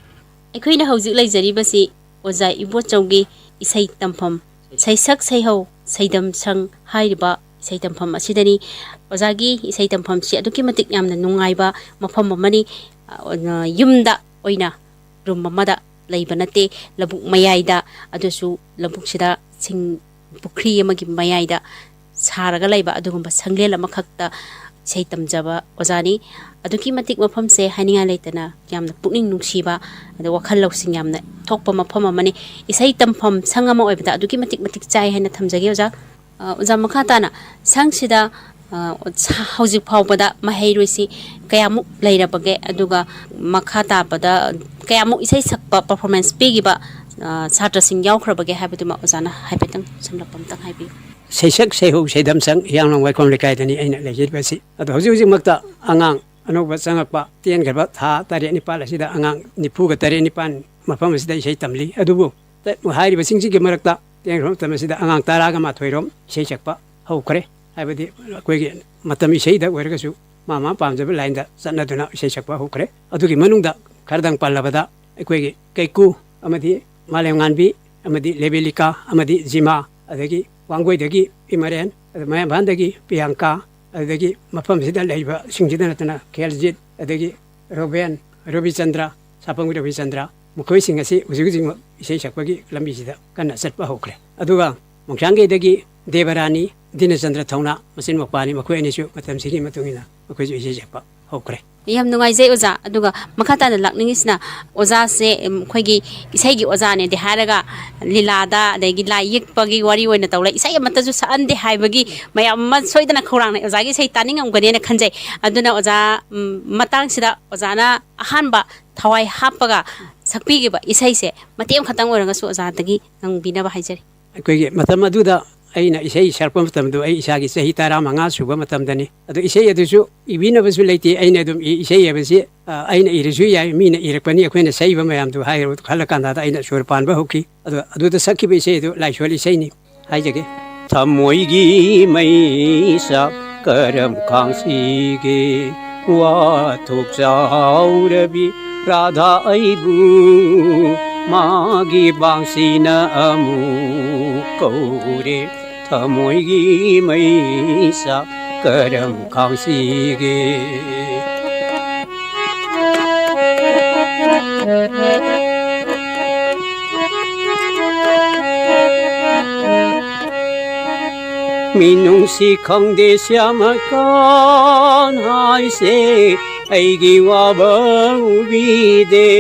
ꯑꯩꯈꯣꯏꯅ ꯍꯧꯖꯤꯛ ꯂꯩꯖꯔꯤꯕꯁꯤ ꯑꯣꯖꯥ ꯏꯕꯣꯆꯧꯒꯤ ꯏꯁꯩ ꯇꯝꯐꯝ, ꯁꯩꯁꯛ ꯁꯩꯍꯧ ꯁꯩꯗꯝ ꯁꯪ ꯍꯥꯏꯔꯤꯕ ꯏꯁꯩ ꯇꯝꯐꯝ ꯑꯁꯤꯗꯅꯤ꯫ ꯑꯣꯖꯥꯒꯤ ꯏꯁꯩ ꯇꯝꯐꯝꯁꯤ ꯑꯗꯨꯛꯀꯤ ꯃꯇꯤꯛ ꯌꯥꯝꯅ ꯅꯨꯡꯉꯥꯏꯕ ꯃꯐꯝ ꯑꯃꯅꯤ꯫ ꯑ, ꯌꯨꯝꯗ ꯑꯣꯏꯅ ꯔꯨꯝ ꯑꯃꯗ ꯂꯩꯕ ꯅꯠꯇꯦ, ꯂꯧꯕꯨꯛ ꯃꯌꯥꯏꯗ, ꯑꯗꯨꯁꯨ ꯂꯧꯕꯨꯛꯁꯤꯗ ꯁꯤꯡ ꯄꯨꯈ꯭ꯔꯤ ꯑꯃꯒꯤ ꯃꯌꯥꯏꯗ ꯁꯥꯔꯒ ꯂꯩꯕ ꯑꯗꯨꯒꯨꯝꯕ ꯁꯪꯂꯦꯟ ꯑꯃꯈꯛꯇ ꯏꯁꯩ ꯇꯝꯖꯕ ꯑꯣꯖꯥꯅꯤ꯫ ꯑꯗꯨꯛꯀꯤ ꯃꯇꯤꯛ ꯃꯐꯝꯁꯦ ꯍꯥꯏꯅꯤꯡꯉꯥꯏ ꯂꯩꯇꯅ ꯌꯥꯝꯅ ꯄꯨꯛꯅꯤꯡ ꯅꯨꯡꯁꯤꯕ, ꯑꯗ ꯋꯥꯈꯜ ꯂꯧꯁꯤꯡ ꯌꯥꯝꯅ ꯊꯣꯛꯄ ꯃꯐꯝ ꯑꯃꯅꯤ꯫ ꯏꯁꯩ ꯇꯝꯐꯝ ꯁꯪ ꯑꯃ ꯑꯣꯏꯕꯗ ꯑꯗꯨꯛꯀꯤ ꯃꯇꯤꯛ ꯃꯇꯤꯛ ꯆꯥꯏ ꯍꯥꯏꯅ ꯊꯝꯖꯒꯦ ꯑꯣꯖꯥ꯫ ꯑ, ꯑꯣꯖꯥ, ꯃꯈꯥ ꯇꯥꯅ ꯁꯪꯁꯤꯗ, ꯑ, ꯁꯥ-, ꯍꯧꯖꯤꯛ ꯐꯥꯎꯕꯗ ꯃꯍꯩꯔꯣꯏꯁꯤ ꯀꯌꯥꯃꯨꯛ ꯂꯩꯔꯕꯒꯦ? ꯑꯗꯨꯒ ꯃꯈꯥ ꯇꯥꯕꯗ ꯀꯌꯥꯃꯨꯛ ꯏꯁꯩ ꯁꯛꯄ performance ꯄꯤꯈꯤꯕ, ꯑ, ꯁꯥꯇ꯭ꯔꯁꯤꯡ ꯌꯥꯎꯈ꯭ꯔꯕꯒꯦ ꯍꯥꯏꯕꯗꯨꯃ ꯑꯣꯖꯥꯅ ꯍꯥꯏꯐꯦꯠꯇꯪ ꯁꯝꯂꯞꯄ ꯑꯝꯇꯪ ꯍꯥꯏꯕꯤꯌꯨ꯫ ꯁꯩꯁꯛ ꯁꯩꯍꯧ ꯁꯩꯗꯝ ꯁꯪ, ꯍꯤꯌꯥꯡꯂꯝ ꯋꯥꯏꯈꯣꯝ ꯂꯩꯀꯥꯏꯗꯅꯤ ꯑꯩꯅ ꯂꯩꯖꯔꯤꯕꯁꯤ꯫ ꯑꯗꯣ ꯍꯧꯖꯤꯛ ꯍꯧꯖꯤꯛꯃꯛꯇ ꯑꯉꯥꯡ ꯑꯅꯧꯕ ꯆꯪꯉꯛꯄ, ꯇꯦꯟꯈ꯭ꯔꯕ ꯊꯥ ꯇꯔꯦꯠ ꯅꯤꯄꯥꯜ ꯑꯁꯤꯗ ꯑꯉꯥꯡ ꯅꯤꯐꯨꯒ ꯇꯔꯦꯠ ꯅꯤꯄꯥꯜ ꯃꯐꯝ ꯑꯁꯤꯗ ꯏꯁꯩ ꯇꯝꯂꯤ꯫ ꯑꯗꯨꯕꯨ ꯍꯥꯏꯔꯤꯕꯁꯤꯡꯁꯤꯒꯤ ꯃꯔꯛꯇ ꯇꯦꯟꯈ꯭ꯔꯕ ꯃꯇꯝ ꯑꯁꯤꯗ ꯑꯉꯥꯡ ꯇꯔꯥꯒ ꯃꯥꯊꯣꯏ ꯔꯣꯝ ꯏꯁꯩ ꯁꯛꯄ ꯍꯧꯈ꯭ꯔꯦ꯫ ꯍꯥꯏꯕꯗꯤ ꯑꯩꯈꯣꯏꯒꯤ ꯃꯇꯝ ꯏꯁꯩꯗ ꯑꯣꯏꯔꯒꯁꯨ ꯃꯥ ꯃꯥ ꯄꯥꯝꯖꯕ ꯂꯥꯏꯟꯗ ꯆꯠꯅꯗꯨꯅ ꯏꯁꯩ ꯁꯛꯄ ꯍꯧꯈ꯭ꯔꯦ꯫ ꯑꯗꯨꯒꯤ ꯃꯅꯨꯡꯗ ꯈꯔꯗꯪ ꯄꯜꯂꯕꯗ ꯑꯩꯈꯣꯏꯒꯤ ꯀꯩꯀꯨ ꯑꯃꯗꯤ ꯃꯥꯂꯦꯝꯉꯥꯟꯕꯤ, ꯑꯃꯗꯤ ꯂꯦꯕꯦꯂꯤꯀꯥ, ꯑꯃꯗꯤ ꯖꯤꯃꯥ, ꯑꯗꯒꯤ ꯋꯥꯡꯒꯣꯏꯗꯒꯤ ꯏꯃꯔꯦꯟ, ꯑꯗꯨ ꯃꯌꯥꯝꯕꯥꯟꯗꯒꯤ ꯄꯤꯌꯥꯡꯀꯥ, ꯑꯗꯨꯗꯒꯤ ꯃꯐꯝꯁꯤꯗ ꯂꯩꯕꯁꯤꯡꯁꯤꯗ ꯅꯠꯇꯅ ꯈꯦꯜꯖꯤꯠ, ꯑꯗꯒꯤ ꯔꯣꯕꯦꯟ, ꯔꯣꯕꯤꯆꯟꯗ꯭ꯔ, ꯁꯥꯄꯝꯒꯤ ꯔꯣꯕꯤꯆꯟꯗ꯭ꯔ, ꯃꯈꯣꯏꯁꯤꯡ ꯑꯁꯤ ꯍꯧꯖꯤꯛ ꯍꯧꯖꯤꯛꯃꯛ ꯏꯁꯩ ꯁꯛꯄꯒꯤ ꯂꯝꯕꯤꯁꯤꯗ ꯀꯟꯅ ꯆꯠꯄ ꯍꯧꯈ꯭ꯔꯦ꯫ ꯑꯗꯨꯒ ꯃꯣꯡꯁꯥꯡꯒꯩꯗꯒꯤ ꯗꯦꯕꯔꯥꯅꯤ, ꯗꯤꯅꯆꯟꯗ꯭ꯔ ꯊꯧꯅꯥ, ꯃꯆꯤꯟ ꯃꯧꯄꯥꯅꯤ, ꯃꯈꯣꯏ ꯑꯅꯤꯁꯨ ꯃꯇꯝꯁꯤꯒꯤ ꯃꯇꯨꯡ ꯏꯟꯅ ꯃꯈꯣꯏꯁꯨ ꯏꯁꯩ ꯁꯛꯄ ꯍꯧꯈ꯭ꯔꯦ꯫ ꯌꯥꯝ ꯅꯨꯡꯉꯥꯏꯖꯩ ꯑꯣꯖꯥ꯫ ꯑꯗꯨꯒ ꯃꯈꯥ ꯇꯥꯅ ꯂꯥꯛꯅꯤꯡꯉꯤꯁꯤꯅ, ꯑꯣꯖꯥꯁꯦ, ꯎꯝ, ꯑꯩꯈꯣꯏꯒꯤ ꯏꯁꯩꯒꯤ ꯑꯣꯖꯥꯅꯦꯗꯤ ꯍꯥꯏꯔꯒ, ꯂꯤꯂꯥꯗ, ꯑꯗꯒꯤ ꯂꯥꯏ ꯌꯦꯛꯄꯒꯤ ꯋꯥꯔꯤ ꯑꯣꯏꯅ ꯇꯧꯔꯦ, ꯏꯁꯩ ꯑꯃꯠꯇꯁꯨ ꯁꯛꯍꯟꯗꯦ ꯍꯥꯏꯕꯒꯤ ꯃꯌꯥꯝ ꯑꯃ ꯁꯣꯏꯗꯅ ꯈꯧꯔꯥꯡꯅꯩ꯫ ꯑꯣꯖꯥꯒꯤ ꯏꯁꯩ ꯇꯥꯅꯤꯡꯉꯝꯒꯅꯦꯅ ꯈꯟꯖꯩ꯫ ꯑꯗꯨꯅ ꯑꯣꯖꯥ, ꯎꯝ, ꯃꯇꯥꯡꯁꯤꯗ ꯑꯣꯖꯥꯅ ꯑꯍꯥꯟꯕ ꯊꯋꯥꯏ ꯍꯥꯞꯄꯒ ꯁꯛꯄꯤꯈꯤꯕ ꯏꯁꯩꯁꯦ ꯃꯇꯦꯛ ꯑꯃꯈꯛꯇꯪ ꯑꯣꯏꯔꯒꯁꯨ ꯑꯣꯖꯥꯗꯒꯤ ꯉꯪꯕꯤꯅꯕ ꯍꯥꯏꯖꯔꯤ꯫ ꯑꯩꯈꯣꯏꯒꯤ ꯃꯇꯝ ꯑꯗꯨꯗ ꯑꯩꯅ ꯏꯁꯩ ꯁꯛꯄ ꯃꯇꯝꯗꯨ ꯑꯩ ꯏꯁꯥꯒꯤ ꯆꯍꯤ ꯇꯔꯥꯃꯉꯥ ꯁꯨꯕ ꯃꯇꯝꯗꯅꯤ꯫ ꯑꯗꯣ ꯏꯁꯩ ꯑꯗꯨꯁꯨ ꯏꯕꯤꯅꯕꯁꯨ ꯂꯩꯇꯦ꯫ ꯑꯩꯅ ꯑꯗꯨꯝ ꯏ-, ꯏꯁꯩ ꯍꯥꯏꯕꯁꯤ, ꯑ, ꯑꯩꯅ ꯏꯔꯁꯨ ꯌꯥꯏ, ꯃꯤꯅ ꯏꯔꯛꯄꯅꯤ, ꯑꯩꯈꯣꯏꯅ ꯁꯛꯏꯕ ꯃꯌꯥꯝꯗꯨ ꯍꯥꯏꯔꯨ ꯈꯜꯂ ꯀꯥꯟꯗ ꯑꯩꯅ ꯁꯨꯔ ꯄꯥꯟꯕ ꯍꯧꯈꯤ꯫ ꯑꯗꯣ ꯑꯗꯨꯗ ꯁꯛꯈꯤꯕ ꯏꯁꯩ ꯑꯗꯨ ꯂꯥꯏꯁꯣꯜ ꯏꯁꯩꯅꯤ꯫ ꯍꯥꯏꯖꯒꯦ꯫ ꯊꯃꯣꯏꯒꯤ ꯃꯩꯁꯥ ꯀꯔꯝ ꯈꯥꯡꯁꯤꯒꯦ? ꯋꯥꯊꯣꯛ ꯆꯥꯎꯔꯕꯤ ꯔꯥꯙꯥ ꯑꯩꯕꯨ ꯃꯥꯒꯤ ꯕꯥꯡꯁꯤꯅ ꯑꯃꯨꯛ ꯀꯧꯔꯦ꯫ ꯊꯃꯣꯏꯒꯤ ꯃꯩꯁꯥ ꯀꯔꯝ ꯈꯥꯡꯁꯤꯒꯦ? ꯃꯤꯅꯨꯡꯁꯤ ꯈꯪꯗꯦ ꯁ꯭ꯌꯥꯃꯀꯥꯟ ꯍꯥꯏꯁꯦ, ꯑꯩꯒꯤ ꯋꯥꯕ ꯎꯕꯤꯗꯦ꯫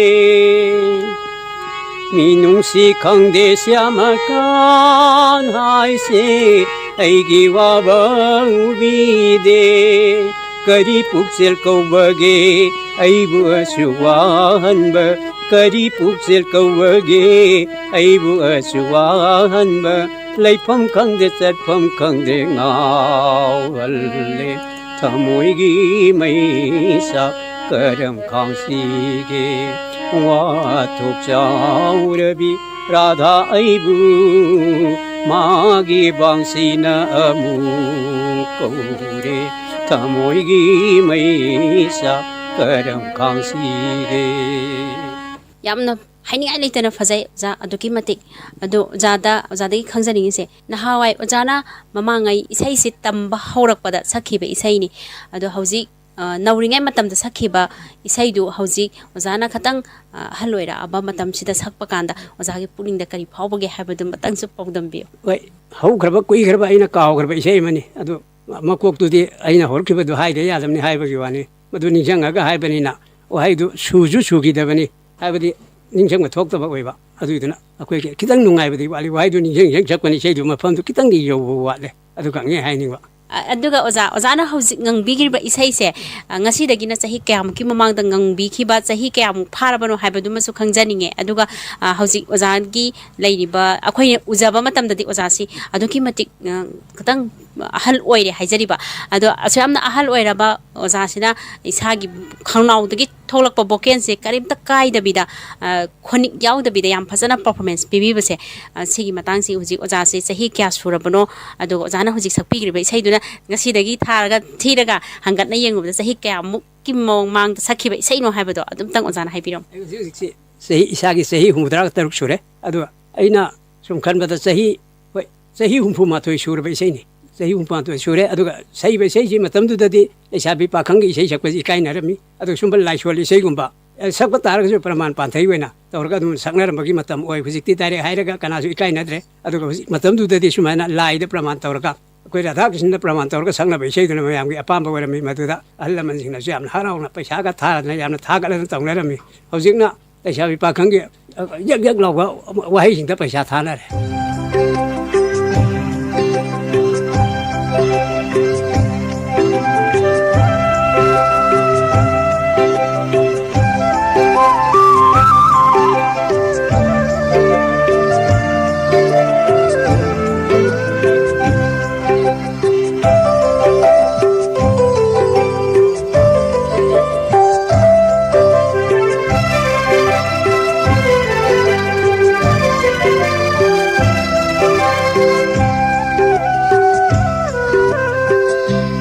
ꯃꯤꯅꯨꯡꯁꯤ ꯈꯪꯗꯦ ꯁ꯭ꯌꯥꯃꯀꯥꯟ ꯍꯥꯏꯁꯦ, ꯑꯩꯒꯤ ꯋꯥꯕ ꯎꯕꯤꯗꯦ꯫ ꯀꯔꯤ ꯄꯨꯛꯆꯦꯜ ꯀꯧꯕꯒꯦ ꯑꯩꯕꯨ ꯑꯁꯨꯛ ꯋꯥꯍꯟꯕ? ꯀꯔꯤ ꯄꯨꯛꯆꯦꯜ ꯀꯧꯕꯒꯦ ꯑꯩꯕꯨ ꯑꯁꯨꯛ ꯋꯥꯍꯟꯕ? ꯂꯩꯐꯝ ꯈꯪꯗꯦ, ꯆꯠꯐꯝ ꯈꯪꯗꯦ, ꯉꯥꯎꯍꯜꯂꯦ꯫ ꯊꯃꯣꯏꯒꯤ ꯃꯩꯁꯥ ꯀꯔꯝ ꯈꯥꯡꯁꯤꯒꯦ? ꯋꯥꯊꯣꯛ ꯆꯥꯎꯔꯕꯤ ꯔꯥꯙꯥ ꯑꯩꯕꯨ ꯃꯥꯒꯤ ꯕꯥꯡꯁꯤꯅ ꯑꯃꯨꯛ ꯀꯧꯔꯦ꯫ ꯊꯃꯣꯏꯒꯤ ꯃꯩꯁꯥ ꯀꯔꯝ ꯈꯥꯡꯁꯤꯒꯦ? ꯌꯥꯝꯅ ꯍꯥꯏꯅꯤꯡꯉꯥꯏ ꯂꯩꯇꯅ ꯐꯖꯩ ꯑꯣꯖꯥ, ꯑꯗꯨꯛꯀꯤ ꯃꯇꯤꯛ꯫ ꯑꯗꯣ ꯑꯣꯖꯥꯗ, ꯑꯣꯖꯥꯗꯒꯤ ꯈꯪꯖꯅꯤꯡꯉꯤꯁꯦ, ꯅꯍꯥꯟꯋꯥꯏ ꯑꯣꯖꯥꯅ ꯃꯃꯥꯡꯉꯩ ꯏꯁꯩꯁꯤ ꯇꯝꯕ ꯍꯧꯔꯛꯄꯗ ꯁꯛꯈꯤꯕ ꯏꯁꯩꯅꯤ꯫ ꯑꯗꯣ ꯍꯧꯖꯤꯛ, ꯑ, ꯅꯧꯔꯤꯉꯩ ꯃꯇꯝꯗ ꯁꯛꯈꯤꯕ ꯏꯁꯩꯗꯨ ꯍꯧꯖꯤꯛ ꯑꯣꯖꯥꯅ ꯈꯇꯪ, ꯑ, ꯑꯍꯜ ꯑꯣꯏꯔꯛꯑꯕ ꯃꯇꯝꯁꯤꯗ ꯁꯛꯄ ꯀꯥꯟꯗ ꯑꯣꯖꯥꯒꯤ ꯄꯨꯛꯅꯤꯡꯗ ꯀꯔꯤ ꯐꯥꯎꯕꯒꯦ ꯍꯥꯏꯕꯗꯨꯃꯇꯪꯁꯨ ꯄꯥꯎꯗꯝꯕꯤꯌꯨ꯫ ꯍꯣꯏ, ꯍꯧꯈ꯭ꯔꯕ ꯀꯨꯏꯈ꯭ꯔꯕ ꯑꯩꯅ ꯀꯥꯎꯈ꯭ꯔꯕ ꯏꯁꯩ ꯑꯃꯅꯤ꯫ ꯑꯗꯨ ꯃꯀꯣꯛꯇꯨꯗꯤ ꯑꯩꯅ ꯍꯧꯔꯛꯈꯤꯕꯗꯨ ꯍꯥꯏꯗ ꯌꯥꯗꯕꯅꯤ ꯍꯥꯏꯕꯒꯤ ꯋꯥꯅꯤ꯫ ꯃꯗꯨ ꯅꯤꯡꯁꯤꯡꯉꯒ ꯍꯥꯏꯕꯅꯤꯅ ꯋꯥꯍꯩꯗꯨ ꯁꯨꯁꯨ ꯁꯨꯈꯤꯗꯕꯅꯤ꯫ ꯍꯥꯏꯕꯗꯤ ꯅꯤꯡꯁꯤꯡꯕ ꯊꯣꯛꯇꯕ ꯑꯣꯏꯕ꯫ ꯑꯗꯨꯏꯗꯨꯅ ꯑꯩꯈꯣꯏꯒꯤ ꯈꯤꯇꯪ ꯅꯨꯡꯉꯥꯏꯕꯗꯤ ꯋꯥꯠꯂꯤ꯫ ꯋꯥꯍꯩꯗꯨ ꯅꯤꯡꯁꯤꯡ ꯅꯤꯡꯁꯤꯡ ꯁꯛꯄꯅꯤ, ꯏꯁꯩꯗꯨ ꯃꯐꯝꯗꯨ ꯈꯤꯇꯪꯗꯤ ꯌꯧꯕ ꯋꯥꯠꯂꯦ꯫ ꯑꯗꯨ ꯈꯛꯅꯤ ꯍꯥꯏꯅꯤꯡꯕ꯫ ꯑ-, ꯑꯗꯨꯒ ꯑꯣꯖꯥ, ꯑꯣꯖꯥꯅ ꯍꯧꯖꯤꯛ ꯉꯪꯕꯤꯈ꯭ꯔꯤꯕ ꯏꯁꯩꯁꯦ, ꯑ, ꯉꯁꯤꯗꯒꯤꯅ ꯆꯍꯤ ꯀꯌꯥꯃꯨꯛꯀꯤ ꯃꯃꯥꯡꯗ ꯉꯪꯕꯤꯈꯤꯕ, ꯆꯍꯤ ꯀꯌꯥꯃꯨꯛ ꯐꯥꯔꯕꯅꯣ ꯍꯥꯏꯕꯗꯨꯃꯁꯨ ꯈꯪꯖꯅꯤꯡꯉꯦ꯫ ꯑꯗꯨꯒ, ꯑ, ꯍꯧꯖꯤꯛ ꯑꯣꯖꯥꯒꯤ ꯂꯩꯔꯤꯕ, ꯑꯩꯈꯣꯏꯅ ꯎꯖꯕ ꯃꯇꯝꯗꯗꯤ ꯑꯣꯖꯥꯁꯤ ꯑꯗꯨꯛꯀꯤ ꯃꯇꯤꯛ, ꯑ, ꯈꯤꯇꯪ ꯑꯍꯜ ꯑꯣꯏꯔꯦ ꯍꯥꯏꯖꯔꯤꯕ꯫ ꯑꯗꯣ ꯑꯁꯨꯛ ꯌꯥꯝꯅ ꯑꯍꯜ ꯑꯣꯏꯔꯕ ꯑꯣꯖꯥꯁꯤꯅ ꯏꯁꯥꯒꯤ ꯈꯪꯅꯥꯎꯗꯒꯤ ꯊꯣꯛꯂꯛꯄ vocalꯁꯦ ꯀꯔꯤꯝꯇ ꯀꯥꯏꯗꯕꯤꯗ, ꯑ, ꯈꯣꯟꯌꯦꯛ ꯌꯥꯎꯗꯕꯤꯗ ꯌꯥꯝ ꯐꯖꯅ performance ꯄꯤꯕꯤꯕꯁꯦ, ꯑ, ꯁꯤꯒꯤ ꯃꯇꯥꯡꯁꯤ ꯍꯧꯖꯤꯛ ꯑꯣꯖꯥꯁꯦ ꯆꯍꯤ ꯀꯌꯥ ꯁꯨꯔꯕꯅꯣ? ꯑꯗꯨꯒ ꯑꯣꯖꯥꯅ ꯍꯧꯖꯤꯛ ꯁꯛꯄꯤꯈ꯭ꯔꯤꯕ ꯏꯁꯩꯗꯨꯅ ꯉꯁꯤꯗꯒꯤ ꯊꯥꯔꯒ, ꯊꯤꯔꯒ ꯍꯪꯒꯠꯅ ꯌꯦꯡꯉꯨꯕꯗ ꯆꯍꯤ ꯀꯌꯥꯃꯨꯛꯀꯤ ꯃꯃꯥꯡꯗ ꯁꯛꯈꯤꯕ ꯏꯁꯩꯅꯣ ꯍꯥꯏꯕꯗꯣ ꯑꯗꯨꯝꯇꯪ ꯑꯣꯖꯥꯅ ꯍꯥꯏꯕꯤꯔꯝꯃꯨ꯫ ꯑꯩ ꯍꯧꯖꯤꯛ ꯍꯧꯖꯤꯛꯁꯤ ꯆꯍꯤ, ꯏꯁꯥꯒꯤ ꯆꯍꯤ ꯍꯨꯝꯐꯨꯇꯔꯥ ꯇꯔꯨꯛ ꯁꯨꯔꯦ꯫ ꯑꯗꯨꯒ ꯑꯩꯅ ꯁꯨꯝ ꯈꯟꯕꯗ ꯆꯍꯤ, ꯍꯣꯏ, ꯆꯍꯤ ꯍꯨꯝꯐꯨ ꯃꯥꯊꯣꯏ ꯁꯨꯔꯕ ꯏꯁꯩꯅꯤ꯫ ꯆꯍꯤ ꯍꯨꯝꯐꯨ ꯃꯥꯊꯣꯏ ꯁꯨꯔꯦ꯫ ꯑꯗꯨꯒ ꯁꯛꯏꯕ ꯏꯁꯩꯁꯤ ꯃꯇꯝꯗꯨꯗꯗꯤ ꯂꯩꯁꯥꯕꯤ ꯄꯥꯈꯪꯒꯤ ꯏꯁꯩ ꯁꯛꯄꯁꯤ ꯏꯀꯥꯏꯅꯔꯝꯃꯤ꯫ ꯑꯗꯨꯒ ꯁꯨꯝꯕ ꯂꯥꯏꯁꯣꯟ ꯏꯁꯩꯒꯨꯝꯕ, ꯑꯦ, ꯁꯛꯄ ꯇꯥꯔꯒꯁꯨ ꯄ꯭ꯔꯃꯥꯟ ꯄꯥꯟꯊꯩ ꯑꯣꯏꯅ ꯇꯧꯔꯒ ꯑꯗꯨꯝ ꯁꯛꯅꯔꯝꯕꯒꯤ ꯃꯇꯝ ꯑꯣꯏ꯫ ꯍꯧꯖꯤꯛꯇꯤ direct ꯍꯥꯏꯔꯒ ꯀꯅꯥꯁꯨ ꯏꯀꯥꯏꯅꯗ꯭ꯔꯦ꯫ ꯑꯗꯨꯒ ꯍꯧꯖꯤꯛ ꯃꯇꯝꯗꯨꯗꯗꯤ ꯁꯨꯃꯥꯏꯅ ꯂꯥꯏꯗ ꯄ꯭ꯔꯃꯥꯟ ꯇꯧꯔꯒ, ꯑꯩꯈꯣꯏ ꯔꯥꯙꯥ ꯀ꯭ꯔꯤꯁꯅꯗ ꯄ꯭ꯔꯃꯥꯟ ꯇꯧꯔꯒ ꯁꯛꯅꯕ ꯏꯁꯩꯗꯨꯅ ꯃꯌꯥꯝꯒꯤ ꯑꯄꯥꯝꯕ ꯑꯣꯏꯔꯝꯃꯤ꯫ ꯃꯗꯨꯗ ꯑꯍꯜ ꯂꯃꯟꯁꯤꯡꯅꯁꯨ ꯌꯥꯝꯅ ꯍꯔꯥꯎꯅ ꯄꯩꯁꯥꯒ ꯊꯥꯗꯅ ꯌꯥꯝꯅ ꯊꯥꯒꯠꯂꯅ ꯇꯧꯅꯔꯝꯃꯤ꯫ ꯍꯧꯖꯤꯛꯅ ꯂꯩꯁꯥꯕꯤ ꯄꯥꯈꯪꯒꯤ, ꯑ, ꯌꯛ ꯌꯛ ꯂꯥꯎꯕ ꯋꯥꯍꯩꯁꯤꯡꯗ ꯄꯩꯁꯥ ꯊꯥꯅꯔꯦ꯫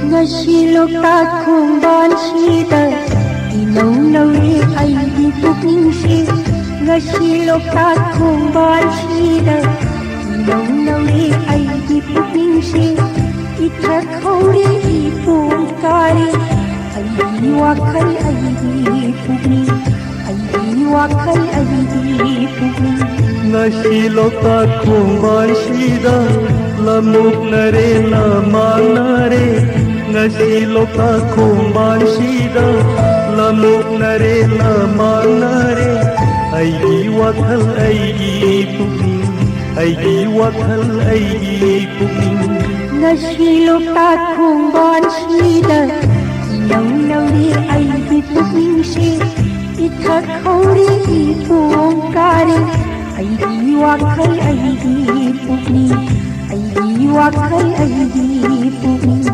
ꯉꯁꯤ ꯂꯣꯛꯇꯥꯛ ꯈꯣꯡꯕꯥꯟꯁꯤꯗ ꯏꯅꯧ ꯅꯧꯔꯤ ꯑꯩꯒꯤ ꯄꯨꯛꯅꯤꯡꯁꯤ꯫ ꯉꯁꯤ ꯂꯣꯛꯇꯥꯛ ꯈꯣꯡꯕꯥꯟꯁꯤꯗ ꯏꯅꯧ ꯅꯧꯔꯤ ꯑꯩꯒꯤ ꯄꯨꯛꯅꯤꯡꯁꯦ, ꯏꯊꯛ ꯍꯧꯔꯤ ꯏꯄꯣꯝ ꯀꯥꯔꯤ ꯑꯩꯒꯤ ꯋꯥꯈꯜ ꯑꯩꯒꯤ ꯄꯨꯛꯅꯤꯡ, ꯑꯩꯒꯤ ꯋꯥꯈꯜ ꯑꯩꯒꯤ ꯄꯨꯛꯅꯤꯡ꯫ ꯉꯁꯤ ꯂꯣꯛꯇꯥꯛ ꯈꯣꯡꯕꯥꯟꯁꯤꯗ ꯂꯃꯨꯛꯅꯔꯦ ꯂꯃꯥꯡꯅꯔꯦ, ꯉꯁꯤ ꯂꯣꯛꯇꯥꯛ ꯈꯣꯡꯕꯥꯟꯁꯤꯗ ꯂꯃꯨꯛꯅꯔꯦ ꯂꯃꯥꯡꯅꯔꯦ꯫ ꯑꯩꯒꯤ ꯋꯥꯈꯜ ꯑꯩꯒꯤ ꯄꯨꯛꯅꯤꯡ, ꯑꯩꯒꯤ ꯋꯥꯈꯜ ꯑꯩꯒꯤ ꯄꯨꯛꯅꯤꯡ꯫ ꯉꯁꯤ ꯂꯣꯛꯇꯥꯛ ꯈꯣꯡꯕꯥꯟꯁꯤꯗ ꯏꯅꯧ ꯅꯧꯔꯤ ꯑꯩꯒꯤ ꯄꯨꯛꯅꯤꯡꯁꯤ, ꯏꯊꯛ ꯍꯧꯔꯤ ꯏꯄꯣꯝ ꯀꯥꯔꯤ ꯑꯩꯒꯤ ꯋꯥꯈꯜ ꯑꯩꯒꯤ ꯄꯨꯛꯅꯤꯡ, ꯑꯩꯒꯤ ꯋꯥꯈꯜ ꯑꯩꯒꯤ ꯄꯨꯛꯅꯤꯡ꯫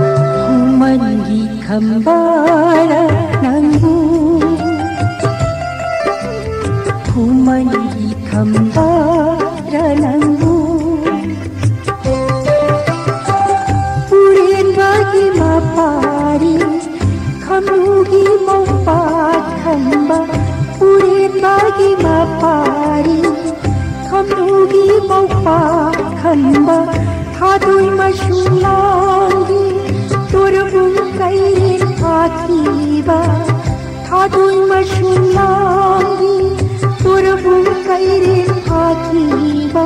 ꯈꯨꯃꯟꯒꯤ ꯈꯝꯕꯥꯔ ꯅꯪꯕꯨ, ꯈꯨꯃꯟꯒꯤ ꯈꯝꯕꯥꯔ ꯅꯪꯕꯨ, ꯄꯨꯔꯦꯟꯕꯒꯤ ꯃꯄꯥꯔꯤ, ꯈꯝꯂꯨꯒꯤ ꯃꯧꯄꯥ ꯈꯝꯕ, ꯄꯨꯔꯦꯟꯕꯒꯤ ꯃꯄꯥꯔꯤ, ꯈꯝꯂꯨꯒꯤ ꯃꯧꯄꯥ ꯈꯝꯕ, ꯊꯥꯗꯣꯏ ꯃꯁꯨꯡ ꯂꯥꯡꯒꯤ ꯇꯣꯔꯕꯨꯡ ꯀꯩꯔꯦꯜ ꯐꯥꯈꯤꯕ, ꯊꯥꯗꯣꯏ ꯃꯁꯨꯡ ꯂꯥꯡꯒꯤ ꯇꯣꯔꯕꯨꯡ ꯀꯩꯔꯦꯜ ꯐꯥꯈꯤꯕ꯫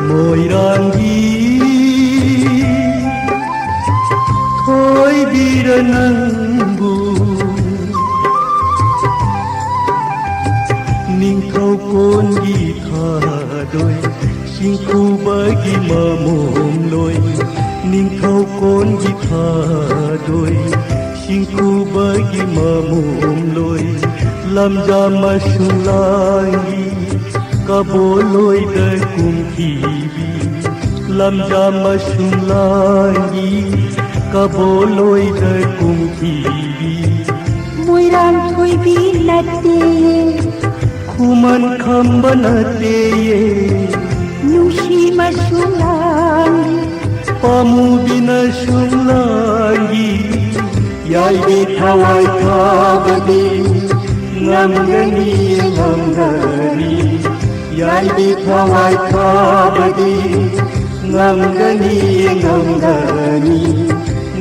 ꯃꯣꯏꯔꯥꯡꯒꯤ ꯊꯣꯏꯕꯤꯔ ꯅꯪꯕꯨ, ꯅꯤꯡꯊꯧ ꯀꯣꯟꯒꯤ ꯊꯥꯗꯣꯏ ꯆꯤꯡꯈꯨꯕꯒꯤ ꯃꯃꯣꯝ ꯂꯣꯏ, ꯅꯤꯡꯊꯧ ꯀꯣꯟꯒꯤ ꯊꯥꯗꯣꯏ ꯆꯤꯡꯈꯨꯕꯒꯤ ꯃꯃꯣꯝ ꯂꯣꯏ꯫ ꯂꯝꯖꯥ ꯃꯁꯨꯡ ꯂꯥꯡꯒꯤ ꯀꯕꯣꯂꯣꯏꯗ ꯀꯨꯝꯈꯤꯕꯤ, ꯂꯝꯖꯥ ꯃꯁꯨꯡ ꯂꯥꯡꯒꯤ ꯀꯕꯣꯂꯣꯏꯗ ꯀꯨꯝꯈꯤꯕꯤ꯫ ꯃꯣꯏꯔꯥꯡ ꯊꯣꯏꯕꯤ ꯅꯠꯇꯦ, ꯈꯨꯃꯟ ꯈꯝꯕ ꯅꯠꯇꯦꯌꯦ, ꯅꯨꯡꯁꯤ ꯃꯁꯨꯡ ꯂꯥꯡꯒꯤ ꯄꯥꯃꯨꯕꯤꯅ ꯁꯨꯡꯂꯥꯡꯒꯤ ꯌꯥꯏꯕꯤ ꯊꯋꯥꯏ ꯊꯥꯕꯗꯤ ꯉꯝꯒꯅꯤ, ꯉꯝꯒꯅꯤ꯫ ꯌꯥꯏꯕꯤ ꯊꯋꯥꯏ ꯊꯥꯕꯗꯤ ꯉꯝꯒꯅꯤ, ꯉꯝꯒꯅꯤ,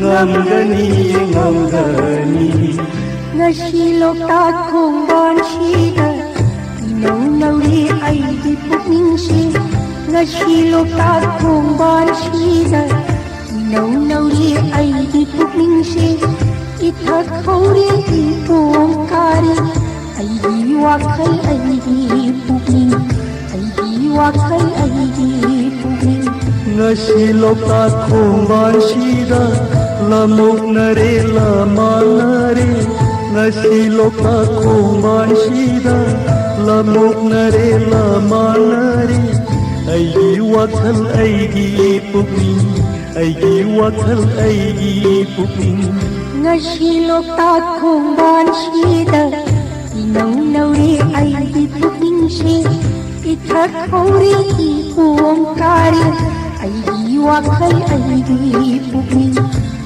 ꯉꯝꯒꯅꯤ, ꯉꯝꯒꯅꯤ꯫ ꯉꯁꯤ ꯂꯣꯛꯇꯥꯛ ꯈꯣꯡꯕꯥꯟꯁꯤꯗ ꯏꯅꯧ ꯅꯧꯔꯤ ꯑꯩꯒꯤ ꯄꯨꯛꯅꯤꯡꯁꯤ꯫ ꯉꯁꯤ ꯂꯣꯛꯇꯥꯛ ꯈꯣꯡꯕꯥꯟꯁꯤꯗ ꯏꯅꯧ ꯅꯧꯔꯤ ꯑꯩꯒꯤ ꯄꯨꯛꯅꯤꯡꯁꯤ꯫ ꯏꯊꯛ ꯍꯧꯔꯤ ꯏꯄꯣꯝ ꯀꯥꯔꯤ ꯑꯩꯒꯤ ꯋꯥꯈꯜ ꯑꯩꯒꯤ ꯄꯨꯛꯅꯤꯡ꯫ ꯑꯩꯒꯤ ꯋꯥꯈꯜ ꯑꯩꯒꯤ ꯄꯨꯛꯅꯤꯡ꯫ ꯉꯁꯤ ꯂꯣꯛꯇꯥꯛ ꯈꯣꯡꯕꯥꯟꯁꯤꯗ ꯂꯃꯣꯛꯅꯔꯦ, ꯂꯃꯥꯡꯅꯔꯦ꯫ ꯉꯁꯤ ꯂꯣꯛꯇꯥꯛ ꯈꯣꯡꯕꯥꯟꯁꯤꯗ ꯂꯃꯣꯛꯅꯔꯦ, ꯂꯃꯥꯡꯅꯔꯦ꯫ ꯑꯩꯒꯤ ꯋꯥꯈꯜ ꯑꯩꯒꯤ ꯄꯨꯛꯅꯤꯡ, ꯑꯩꯒꯤ ꯋꯥꯈꯜ ꯑꯩꯒꯤ ꯄꯨꯛꯅꯤꯡ꯫ ꯉꯁꯤ ꯂꯣꯛꯇꯥꯛ ꯈꯣꯡꯕꯥꯟꯁꯤꯗ ꯏꯅꯧ ꯅꯧꯔꯤ ꯑꯩꯒꯤ ꯄꯨꯛꯅꯤꯡꯁꯤ꯫ ꯏꯊꯛ ꯍꯧꯔꯤ ꯏꯄꯣꯝ ꯀꯥꯔꯤ ꯑꯩꯒꯤ ꯋꯥꯈꯜ ꯑꯩꯒꯤ ꯄꯨꯛꯅꯤꯡ꯫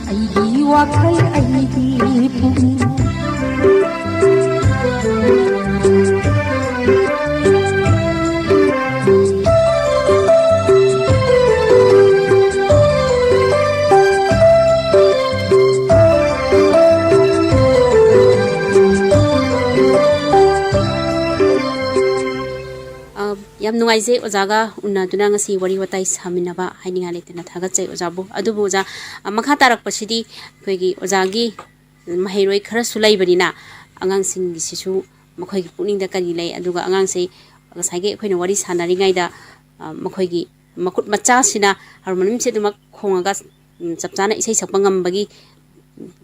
ꯑꯩꯒꯤ ꯋꯥꯈꯜ ꯑꯩꯒꯤ ꯄꯨꯛꯅꯤꯡ꯫ ꯑ, ꯌꯥꯝ ꯅꯨꯡꯉꯥꯏꯖꯩ ꯑꯣꯖꯥꯒ ꯎꯅꯗꯨꯅ ꯉꯁꯤ ꯋꯥꯔꯤ ꯋꯥꯇꯥꯏ ꯁꯥꯃꯤꯟꯅꯕ꯫ ꯍꯥꯏꯅꯤꯡꯉꯥꯏ ꯂꯩꯇꯅ ꯊꯥꯒꯠꯆꯩ ꯑꯣꯖꯥꯕꯨ꯫ ꯑꯗꯨꯕꯨ ꯑꯣꯖꯥ, ꯑ, ꯃꯈꯥ ꯇꯥꯔꯛꯄꯁꯤꯗꯤ ꯑꯩꯈꯣꯏꯒꯤ ꯑꯣꯖꯥꯒꯤ ꯃꯍꯩꯔꯣꯏ ꯈꯔꯁꯨ ꯂꯩꯕꯅꯤꯅ ꯑꯉꯥꯡꯁꯤꯡꯒꯤꯁꯤꯁꯨ ꯃꯈꯣꯏꯒꯤ ꯄꯨꯛꯅꯤꯡꯗ ꯀꯔꯤ ꯂꯩ, ꯑꯗꯨꯒ ꯑꯉꯥꯡꯁꯦ ꯉꯁꯥꯏꯒꯤ ꯑꯩꯈꯣꯏꯅ ꯋꯥꯔꯤ ꯁꯥꯟꯅꯔꯤꯉꯩꯗ, ꯑ, ꯃꯈꯣꯏꯒꯤ ꯃꯈꯨꯠ ꯃꯆꯥꯁꯤꯅ ꯍꯥꯔꯃꯣꯅꯤꯌꯝꯁꯦ ꯑꯗꯨꯃꯛ ꯈꯣꯡꯉꯒ, ꯎꯝ, ꯆꯞ ꯆꯥꯅ ꯏꯁꯩ ꯁꯛꯄ ꯉꯝꯕꯒꯤ,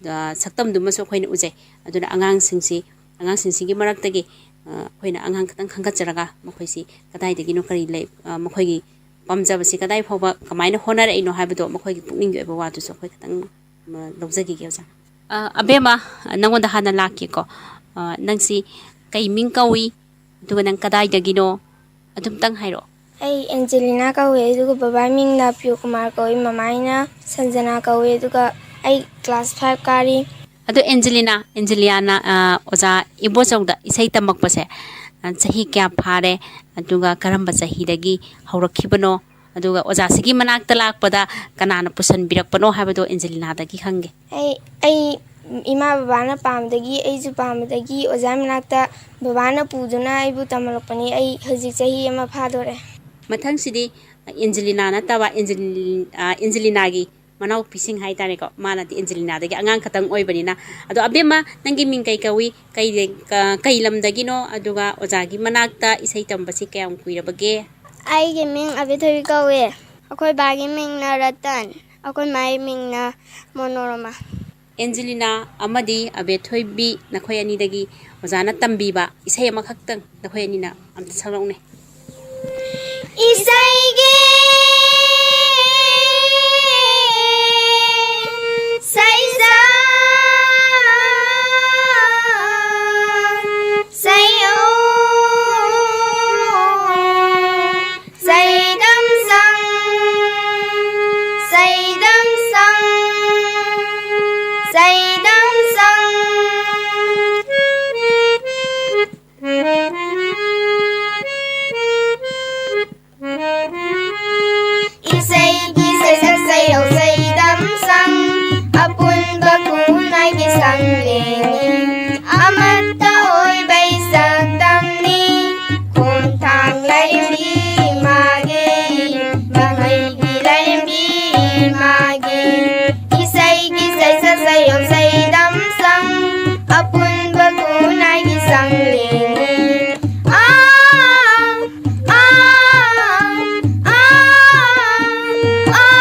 ꯑ, ꯁꯛꯇꯝꯗꯨꯃꯁꯨ ꯑꯩꯈꯣꯏꯅ ꯎꯖꯩ꯫ ꯑꯗꯨꯅ ꯑꯉꯥꯡꯁꯤꯡꯁꯤ ꯑꯉꯥꯡꯁꯤꯡꯁꯤꯒꯤ ꯃꯔꯛꯇꯒꯤ, ꯑ, ꯑꯩꯈꯣꯏꯅ ꯑꯉꯥꯡ ꯈꯛꯇꯪ ꯈꯟꯒꯠꯆꯔꯒ ꯃꯈꯣꯏꯁꯤ ꯀꯗꯥꯏꯗꯒꯤꯅꯣ, ꯀꯔꯤ ꯂꯩ, ꯑ, ꯃꯈꯣꯏꯒꯤ ꯄꯥꯝꯖꯕꯁꯤ ꯀꯗꯥꯏ ꯐꯥꯎꯕ ꯀꯃꯥꯏꯅ ꯍꯣꯠꯅꯔꯛꯏꯅꯣ ꯍꯥꯏꯕꯗꯣ, ꯃꯈꯣꯏꯒꯤ ꯄꯨꯛꯅꯤꯡꯒꯤ ꯑꯣꯏꯕ ꯋꯥꯗꯨꯁꯨ ꯑꯩꯈꯣꯏ ꯈꯤꯇꯪ, ꯑ, ꯂꯧꯖꯈꯤꯒꯦ, ꯑꯣꯖꯥ꯫ ꯑ, ꯑꯕꯦꯝꯃ, ꯅꯪꯉꯣꯟꯗ ꯍꯥꯟꯅ ꯂꯥꯛꯀꯦꯀꯣ꯫ ꯑ, ꯅꯪꯁꯤ ꯀꯩ ꯃꯤꯡ ꯀꯧꯏ? ꯑꯗꯨꯒ ꯅꯪ ꯀꯗꯥꯏꯗꯒꯤꯅꯣ? ꯑꯗꯨꯝꯇꯪ ꯍꯥꯏꯔꯛꯑꯣ꯫ ꯑꯩ ꯑꯦꯟꯖꯦꯂꯤꯅꯥ ꯀꯧꯏ, ꯑꯗꯨꯒ ꯕꯕꯥꯒꯤ ꯃꯤꯡꯅ ꯄ꯭ꯔꯤꯌꯣ ꯀꯨꯃꯥꯔ ꯀꯧꯏ, ꯃꯃꯥꯒꯤꯅ ꯁꯟꯖꯅꯥ ꯀꯧꯏ, ꯑꯗꯨꯒ ꯑꯩ class five ꯀꯥꯔꯤ꯫ ꯑꯗꯣ ꯑꯦꯟꯖꯦꯂꯤꯅꯥ, ꯑꯦꯟꯖꯦꯂꯤꯌꯥꯅ, ꯑ, ꯑꯣꯖꯥ ꯏꯕꯣꯆꯧꯗ ꯏꯁꯩ ꯇꯝꯃꯛꯄꯁꯦ, ꯑ, ꯆꯍꯤ ꯀꯌꯥ ꯐꯥꯔꯦ? ꯑꯗꯨꯒ ꯀꯔꯝꯕ ꯆꯍꯤꯗꯒꯤ ꯍꯧꯔꯛꯈꯤꯕꯅꯣ? ꯑꯗꯨꯒ ꯑꯣꯖꯥꯁꯤꯒꯤ ꯃꯅꯥꯛꯇ ꯂꯥꯛꯄꯗ ꯀꯅꯥꯅ ꯄꯨꯁꯟꯕꯤꯔꯛꯄꯅꯣ ꯍꯥꯏꯕꯗꯣ ꯑꯦꯟꯖꯦꯂꯤꯅꯥꯗꯒꯤ ꯈꯪꯒꯦ꯫ ꯑꯩ, ꯑꯩ ꯏꯃꯥ ꯕꯕꯥꯅ ꯄꯥꯝꯕꯗꯒꯤ, ꯑꯩꯁꯨ ꯄꯥꯝꯕꯗꯒꯤ ꯑꯣꯖꯥ ꯃꯅꯥꯛꯇ ꯕꯕꯥꯅ ꯄꯨꯗꯨꯅ ꯑꯩꯕꯨ ꯇꯝꯍꯜꯂꯛꯄꯅꯤ꯫ ꯑꯩ ꯍꯧꯖꯤꯛ ꯆꯍꯤ ꯑꯃ ꯐꯥꯗꯣꯔꯦ꯫ ꯃꯊꯪꯁꯤꯗꯤ ꯑꯦꯟꯖꯦꯂꯤꯅꯥ ꯅꯠꯇꯕ ꯑꯦꯟꯖꯦꯂꯤ-, ꯑ, ꯑꯦꯟꯖꯦꯂꯤꯅꯥꯒꯤ ꯃꯅꯥꯎꯄꯤꯁꯤꯡ ꯍꯥꯏꯇꯥꯔꯦꯀꯣ꯫ ꯃꯥꯅꯗꯤ ꯑꯦꯟꯖꯦꯂꯤꯅꯥꯗꯒꯤ ꯑꯉꯥꯡ ꯈꯛꯇꯪ ꯑꯣꯏꯕꯅꯤꯅ꯫ ꯑꯗꯣ ꯑꯕꯦꯝꯃ, ꯅꯪꯒꯤ ꯃꯤꯡ ꯀꯩ ꯀꯧꯏ? ꯀꯩ, ꯀ-, ꯀꯩ ꯂꯝꯗꯒꯤꯅꯣ? ꯑꯗꯨꯒ ꯑꯣꯖꯥꯒꯤ ꯃꯅꯥꯛꯇ ꯏꯁꯩ ꯇꯝꯕꯁꯤ ꯀꯌꯥꯝ ꯀꯨꯏꯔꯕꯒꯦ? ꯑꯩꯒꯤ ꯃꯤꯡ ꯑꯕꯦꯊꯣꯏꯕꯤ ꯀꯧꯏ꯫ ꯑꯩꯈꯣꯏ ꯕꯥꯒꯤ ꯃꯤꯡꯅ ꯔꯇꯟ꯫ ꯑꯩꯈꯣꯏ ꯃꯥꯒꯤ ꯃꯤꯡꯅ ꯃꯣꯅꯣꯔꯃꯥ꯫ ꯑꯦꯟꯖꯦꯂꯤꯅꯥ ꯑꯃꯗꯤ ꯑꯕꯦꯊꯣꯏꯕꯤ, ꯅꯈꯣꯏ ꯑꯅꯤꯗꯒꯤ ꯑꯣꯖꯥꯅ ꯇꯝꯕꯤꯕ ꯏꯁꯩ ꯑꯃꯈꯛꯇꯪ ꯅꯈꯣꯏ ꯑꯅꯤꯅ ꯑꯝꯇ ꯁꯛꯂꯛꯎꯅꯦ꯫ ꯏꯁꯩꯒꯤ ꯁꯩꯁꯥ ꯁꯩꯑꯣ ꯁꯩꯗꯝ ꯁꯪ, ꯁꯩꯗꯝ ꯁꯪ, ꯁꯩꯗꯝ ꯁꯪ꯫ ꯏꯁꯩꯒꯤ ꯁꯩꯁꯛ ꯁꯩꯌꯧ ꯁꯩꯗꯝ ꯁꯪ, ꯑꯄꯨꯟꯕ ꯈꯨꯟꯅꯥꯏꯒꯤ ꯁꯪꯂꯦꯟꯅꯤ꯫ ꯑꯃꯠꯇ ꯑꯣꯏꯕꯩ ꯁꯛꯇꯝꯅꯤ꯫ ꯈꯣꯡꯊꯥꯡ ꯂꯥꯏꯔꯦꯝꯕꯤ ꯏꯃꯥꯒꯤ, ꯃꯍꯩꯒꯤ ꯂꯥꯏꯔꯦꯝꯕꯤ ꯏꯃꯥꯒꯤ꯫ ꯏꯁꯩꯒꯤ ꯁꯩꯁꯛ ꯁꯩꯌꯧ ꯁꯩꯗꯝ ꯁꯪ, ꯑꯄꯨꯟꯕ ꯈꯨꯟꯅꯥꯏꯒꯤ ꯁꯪꯂꯦꯟꯅꯤ꯫ ꯑꯥ, ꯑꯥ, ꯑꯥ, ꯑꯥ꯫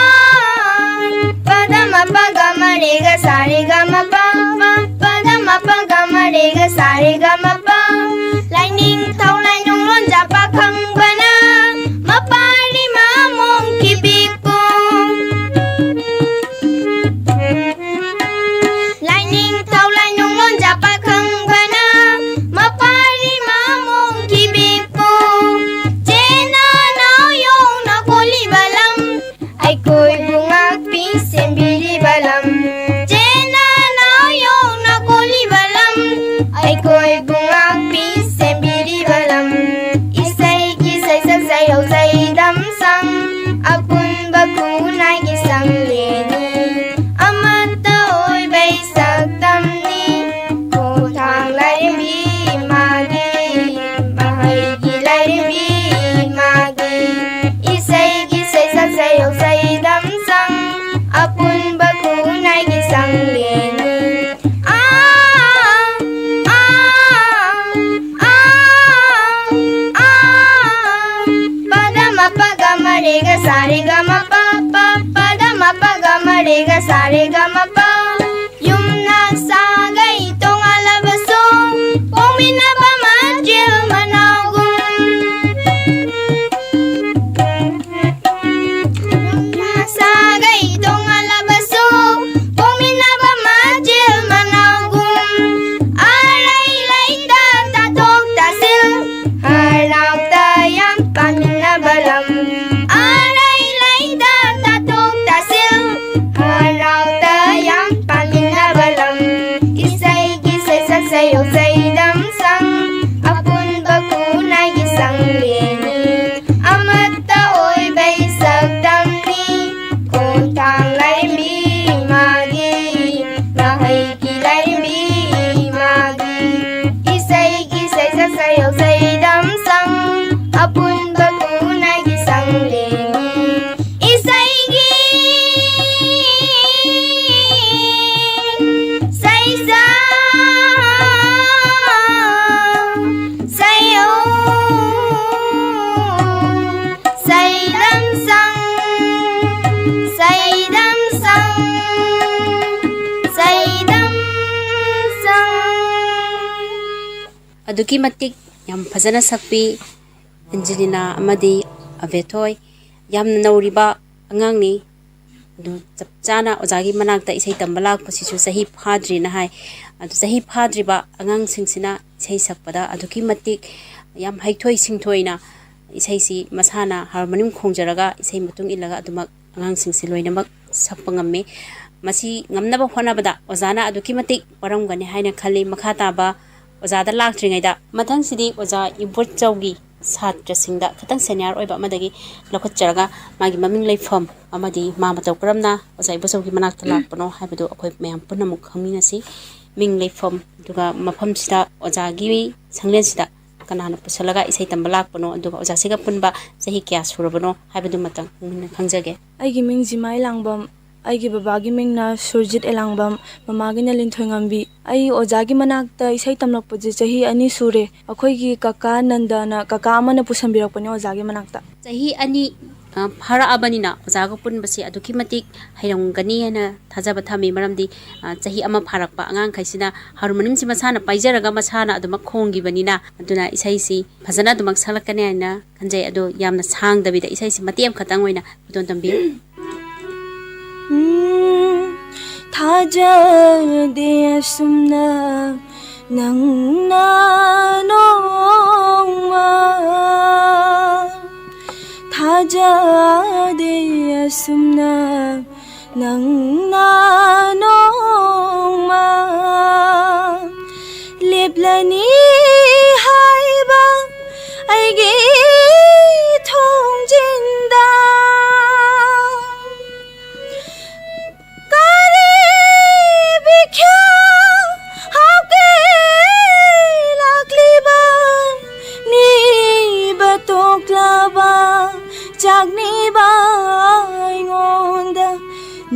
ꯄꯗ ꯃ ꯄ ꯒ ꯃ ꯔꯦ ꯒ ꯁꯥ ꯔꯦ ꯒ ꯃ ꯄ ꯄ, ꯄꯗ ꯃ ꯄ ꯒ ꯃ ꯔꯦꯒ ꯁꯥ ꯔꯦꯒ ꯃꯄꯥ꯫ ꯂꯥꯏꯅꯤꯡꯊꯧ ꯂꯥꯏꯅꯨꯡꯂꯣꯟꯖꯥ ꯄꯥꯈꯪꯕꯅ ꯃꯄꯥꯔꯤ ꯃꯃꯣꯡ ꯀꯤꯕꯤꯄꯨ꯫ ꯂꯥꯏꯅꯤꯡꯊꯧ ꯂꯥꯏꯅꯨꯡꯂꯣꯟꯖꯥ ꯄꯥꯈꯪꯕꯅ ꯃꯄꯥꯔꯤ ꯃꯃꯣꯡ ꯀꯤꯕꯤꯄꯨ꯫ ꯆꯦꯅ ꯅꯥꯎ ꯌꯣꯡꯅ ꯀꯣꯜꯂꯤꯕ ꯂꯝ ꯑꯩꯈꯣꯏꯕꯨ ꯉꯥꯛꯄꯤ ꯁꯦꯝꯕꯤꯔꯤꯕ ꯂꯝ, ꯆꯦꯅ ꯅꯥꯎ ꯌꯣꯡꯅ ꯀꯣꯜꯂꯤꯕ ꯂꯝ, ꯑꯩꯈꯣꯏꯕꯨ ꯉꯥꯛꯄꯤ ꯁꯦꯝꯕꯤꯔꯤꯕ ꯂꯝ꯫ ꯏꯁꯩꯒꯤ ꯁꯩꯁꯛ ꯁꯩꯍꯧ ꯁꯩꯗꯝ ꯁꯪ, ꯑꯄꯨꯟꯕ ꯈꯨꯟꯅꯥꯏꯒꯤ ꯁꯪꯂꯦꯟꯅꯤ, ꯑꯃꯠꯇ ꯑꯣꯏꯕꯩ ꯁꯛꯇꯝꯅꯤ꯫ ꯈꯣꯡꯊꯥꯡ ꯂꯥꯏꯔꯦꯝꯕꯤ ꯏꯃꯥꯒꯤ, ꯃꯍꯩꯒꯤ ꯂꯥꯏꯔꯦꯝꯕꯤ ꯏꯃꯥꯒꯤ, ꯏꯁꯩꯒꯤ ꯁꯩꯁꯛ ꯁꯩꯍꯧ ꯁꯩꯗꯝ ꯁꯪ, ꯑꯄꯨꯟꯕ ꯈꯨꯟꯅꯥꯏꯒꯤ ꯁꯪꯂꯦꯟꯅꯤ꯫ ꯑꯥ, ꯑꯥ, ꯑꯥ, ꯑꯥ꯫ ꯄꯗ ꯃꯄꯒ ꯃꯔꯦꯒ ꯁꯥꯔꯦꯒ ꯃꯄ, ꯄ, ꯄꯗ ꯃꯄꯒ ꯃꯔꯦꯒ ꯁꯥꯔꯦꯒ ꯃꯄ꯫ ꯌꯨꯝꯅꯥꯛ ꯁꯥꯒꯩ ꯇꯣꯉꯥꯜꯂꯕꯁꯨ ꯄꯣꯛꯃꯤꯟꯅꯕ ꯃꯆꯤꯜ ꯃꯅꯥꯎꯒꯨꯝ꯫ ꯌꯨꯝꯅꯥꯛ ꯁꯥꯒꯩ ꯇꯣꯉꯥꯜꯂꯕꯁꯨ ꯄꯣꯛꯃꯤꯟꯅꯕ ꯃꯆꯤꯜ ꯃꯅꯥꯎꯒꯨꯝ꯫ ꯑꯔꯩ ꯂꯩꯇ ꯇꯥꯊꯣꯛ ꯇꯥꯁꯤꯟ ꯍꯔꯥꯎ ꯇꯌꯥꯝ ꯄꯥꯃꯤꯟꯅꯕ ꯂꯝ꯫ ꯑꯔꯩ ꯂꯩꯇ ꯇꯥꯊꯣꯛ ꯇꯥꯁꯤꯟ ꯍꯔꯥꯎ ꯇꯌꯥꯝ ꯄꯥꯃꯤꯟꯅꯕ ꯂꯝ꯫ ꯏꯁꯩꯒꯤ ꯁꯩꯁꯛ ꯁꯩꯍꯧ ꯁꯩꯗꯝ ꯁꯪ, ꯑꯄꯨꯟꯕ ꯈꯨꯟꯅꯥꯏꯒꯤ ꯁꯪꯂꯦꯟꯅꯤ, ꯑꯃꯠꯇ ꯑꯣꯏꯕꯩ ꯁꯛꯇꯝꯅꯤ꯫ ꯈꯣꯡꯊꯥꯡ ꯂꯥꯏꯔꯦꯝꯕꯤ ꯏꯃꯥꯒꯤ, ꯃꯍꯩꯒꯤ ꯂꯥꯏꯔꯦꯝꯕꯤ ꯏꯃꯥꯒꯤ, ꯏꯁꯩꯒꯤ ꯁꯩꯁꯛ ꯁꯩꯍꯧ ꯁꯩꯗꯝ ꯁꯪ, ꯑꯄꯨꯟꯕ ꯈꯨꯟꯅꯥꯏꯒꯤ ꯁꯪꯂꯦꯟꯅꯤ꯫ ꯏꯁꯩꯒꯤ ꯁꯩꯁꯛ ꯁꯩꯍꯧ ꯁꯩꯗꯝ ꯁꯪ, ꯁꯩꯗꯝ ꯁꯪ, ꯁꯩꯗꯝ ꯁꯪ꯫ ꯑꯗꯨꯛꯀꯤ ꯃꯇꯤꯛ ꯌꯥꯝ ꯐꯖꯅ ꯁꯛꯄꯤ ꯑꯦꯟꯖꯦꯂꯤꯅꯥ ꯑꯃꯗꯤ ꯑꯕꯦꯊꯣꯏ꯫ ꯌꯥꯝꯅ ꯅꯧꯔꯤꯕ ꯑꯉꯥꯡꯅꯤ꯫ ꯑꯗꯨ ꯆꯞ ꯆꯥꯅ ꯑꯣꯖꯥꯒꯤ ꯃꯅꯥꯛꯇ ꯏꯁꯩ ꯇꯝꯕ ꯂꯥꯛꯄꯁꯤꯁꯨ ꯆꯍꯤ ꯐꯥꯗ꯭ꯔꯤꯅ ꯍꯥꯏ꯫ ꯑꯗꯨ ꯆꯍꯤ ꯐꯥꯗ꯭ꯔꯤꯕ ꯑꯉꯥꯡꯁꯤꯡꯁꯤꯅ ꯏꯁꯩ ꯁꯛꯄꯗ ꯑꯗꯨꯛꯀꯤ ꯃꯇꯤꯛ ꯌꯥꯝ ꯍꯩꯊꯣꯏ ꯁꯤꯡꯊꯣꯏꯅ ꯏꯁꯩꯁꯤ ꯃꯁꯥꯅ ꯍꯥꯔꯃꯣꯅꯤꯌꯝ ꯈꯣꯡꯖꯔꯒ ꯏꯁꯩ ꯃꯇꯨꯡ ꯏꯜꯂꯒ ꯑꯗꯨꯃꯛ ꯑꯉꯥꯡꯁꯤꯡꯁꯤ ꯂꯣꯏꯅꯃꯛ ꯁꯛꯄ ꯉꯝꯃꯤ꯫ ꯃꯁꯤ ꯉꯝꯅꯕ ꯍꯣꯠꯅꯕꯗ ꯑꯣꯖꯥꯅ ꯑꯗꯨꯛꯀꯤ ꯃꯇꯤꯛ ꯋꯥꯔꯝꯒꯅꯤ ꯍꯥꯏꯅ ꯈꯜꯂꯤ꯫ ꯃꯈꯥ ꯇꯥꯕ ꯑꯣꯖꯥꯗ ꯂꯥꯛꯇ꯭ꯔꯤꯉꯩꯗ ꯃꯊꯪꯁꯤꯗꯤ ꯑꯣꯖꯥ ꯏꯕꯣꯆꯧꯒꯤ ꯁꯥꯇ꯭ꯔꯁꯤꯡꯗ ꯈꯤꯇꯪ ꯁꯦꯅꯤꯌꯔ ꯑꯣꯏꯕ ꯑꯃꯗꯒꯤ ꯂꯧꯈꯠꯆꯔꯒ ꯃꯥꯒꯤ ꯃꯃꯤꯡ ꯂꯩꯐꯝ ꯑꯃꯗꯤ ꯃꯥ ꯃꯇꯧ ꯀꯔꯝꯅ ꯑꯣꯖꯥ ꯏꯕꯣꯆꯧꯒꯤ ꯃꯅꯥꯛꯇ ꯂꯥꯛꯄꯅꯣ ꯍꯥꯏꯕꯗꯨ ꯑꯩꯈꯣꯏ ꯃꯌꯥꯝ ꯄꯨꯝꯅꯃꯛ ꯈꯪꯃꯤꯟꯅꯁꯤ꯫ ꯃꯤꯡ ꯂꯩꯐꯝ, ꯑꯗꯨꯒ ꯃꯐꯝꯁꯤꯗ ꯑꯣꯖꯥꯒꯤ ꯁꯪꯂꯦꯟꯁꯤꯗ ꯀꯅꯥꯅ ꯄꯨꯁꯜꯂꯒ ꯏꯁꯩ ꯇꯝꯕ ꯂꯥꯛꯄꯅꯣ, ꯑꯗꯨꯒ ꯑꯣꯖꯥꯁꯤꯒ ꯄꯨꯟꯕ ꯆꯍꯤ ꯀꯌꯥ ꯁꯨꯔꯕꯅꯣ ꯍꯥꯏꯕꯗꯨꯃꯇꯪ ꯃꯨꯟꯅ ꯈꯪꯖꯒꯦ꯫ ꯑꯩꯒꯤ ꯃꯤꯡ ꯖꯤꯃꯥꯏ ꯂꯥꯡꯕꯝ, ꯑꯩꯒꯤ ꯕꯕꯥꯒꯤ ꯃꯤꯡꯅ ꯁꯨꯔꯖꯤꯠ ꯑꯦꯂꯥꯡꯕꯝ, ꯃꯃꯥꯒꯤꯅ ꯂꯤꯟꯊꯣꯏꯉꯝꯕꯤ꯫ ꯑꯩ ꯑꯣꯖꯥꯒꯤ ꯃꯅꯥꯛꯇ ꯏꯁꯩ ꯇꯝꯂꯛꯄꯁꯦ ꯆꯍꯤ ꯑꯅꯤ ꯁꯨꯔꯦ꯫ ꯑꯩꯈꯣꯏꯒꯤ ꯀꯀꯥ ꯅꯟꯗꯅ, ꯀꯀꯥ ꯑꯃꯅ ꯄꯨꯁꯟꯕꯤꯔꯛꯄꯅꯦ ꯑꯣꯖꯥꯒꯤ ꯃꯅꯥꯛꯇ꯫ ꯆꯍꯤ ꯑꯅꯤ, ꯑ, ꯐꯥꯔꯛꯑꯕꯅꯤꯅ ꯑꯣꯖꯥꯒ ꯄꯨꯟꯕꯁꯦ ꯑꯗꯨꯛꯀꯤ ꯃꯇꯤꯛ ꯍꯩꯔꯝꯒꯅꯤ ꯍꯥꯏꯅ ꯊꯥꯖꯕ ꯊꯝꯃꯤ꯫ ꯃꯔꯝꯗꯤ, ꯑ, ꯆꯍꯤ ꯑꯃ ꯐꯥꯔꯛꯄ ꯑꯉꯥꯡꯈꯩꯁꯤꯅ ꯍꯥꯔꯃꯣꯅꯤꯌꯝꯁꯤ ꯃꯁꯥꯅ ꯄꯥꯏꯖꯔꯒ ꯃꯁꯥꯅ ꯑꯗꯨꯃꯛ ꯈꯣꯡꯈꯤꯕꯅꯤꯅ, ꯑꯗꯨꯅ ꯏꯁꯩꯁꯤ ꯐꯖꯅ ꯑꯗꯨꯃꯛ ꯁꯛꯂꯛꯀꯅꯤ ꯍꯥꯏꯅ ꯈꯟꯖꯩ꯫ ꯑꯗꯣ ꯌꯥꯝꯅ ꯁꯥꯡꯗꯕꯤꯗ ꯏꯁꯩꯁꯤ ꯃꯇꯦꯛ ꯑꯃꯈꯛꯇꯪ ꯑꯣꯏꯅ ꯈꯨꯗꯣꯟ ꯇꯝꯕꯤꯌꯨ꯫ ꯎꯝ, ꯊꯥꯖꯗꯦ ꯑꯁꯨꯝꯅ ꯅꯪꯅ ꯅꯣꯡꯃ, ꯊꯥꯖꯗꯦ ꯑꯁꯨꯝꯅ ꯅꯪꯅ ꯅꯣꯡꯃ ꯂꯦꯞꯂꯅꯤ ꯍꯥꯏꯕ ꯑꯩꯒꯤ ꯊꯣꯡꯖꯤꯟꯗ꯫ ꯀꯔꯤ ꯕꯤꯈ꯭ꯌꯥ ꯍꯥꯞꯀꯦ ꯂꯥꯛꯂꯤꯕ ꯅꯤꯕ ꯇꯣꯛꯂꯕ ꯆꯥꯛꯅꯤꯕ ꯑꯩꯉꯣꯟꯗ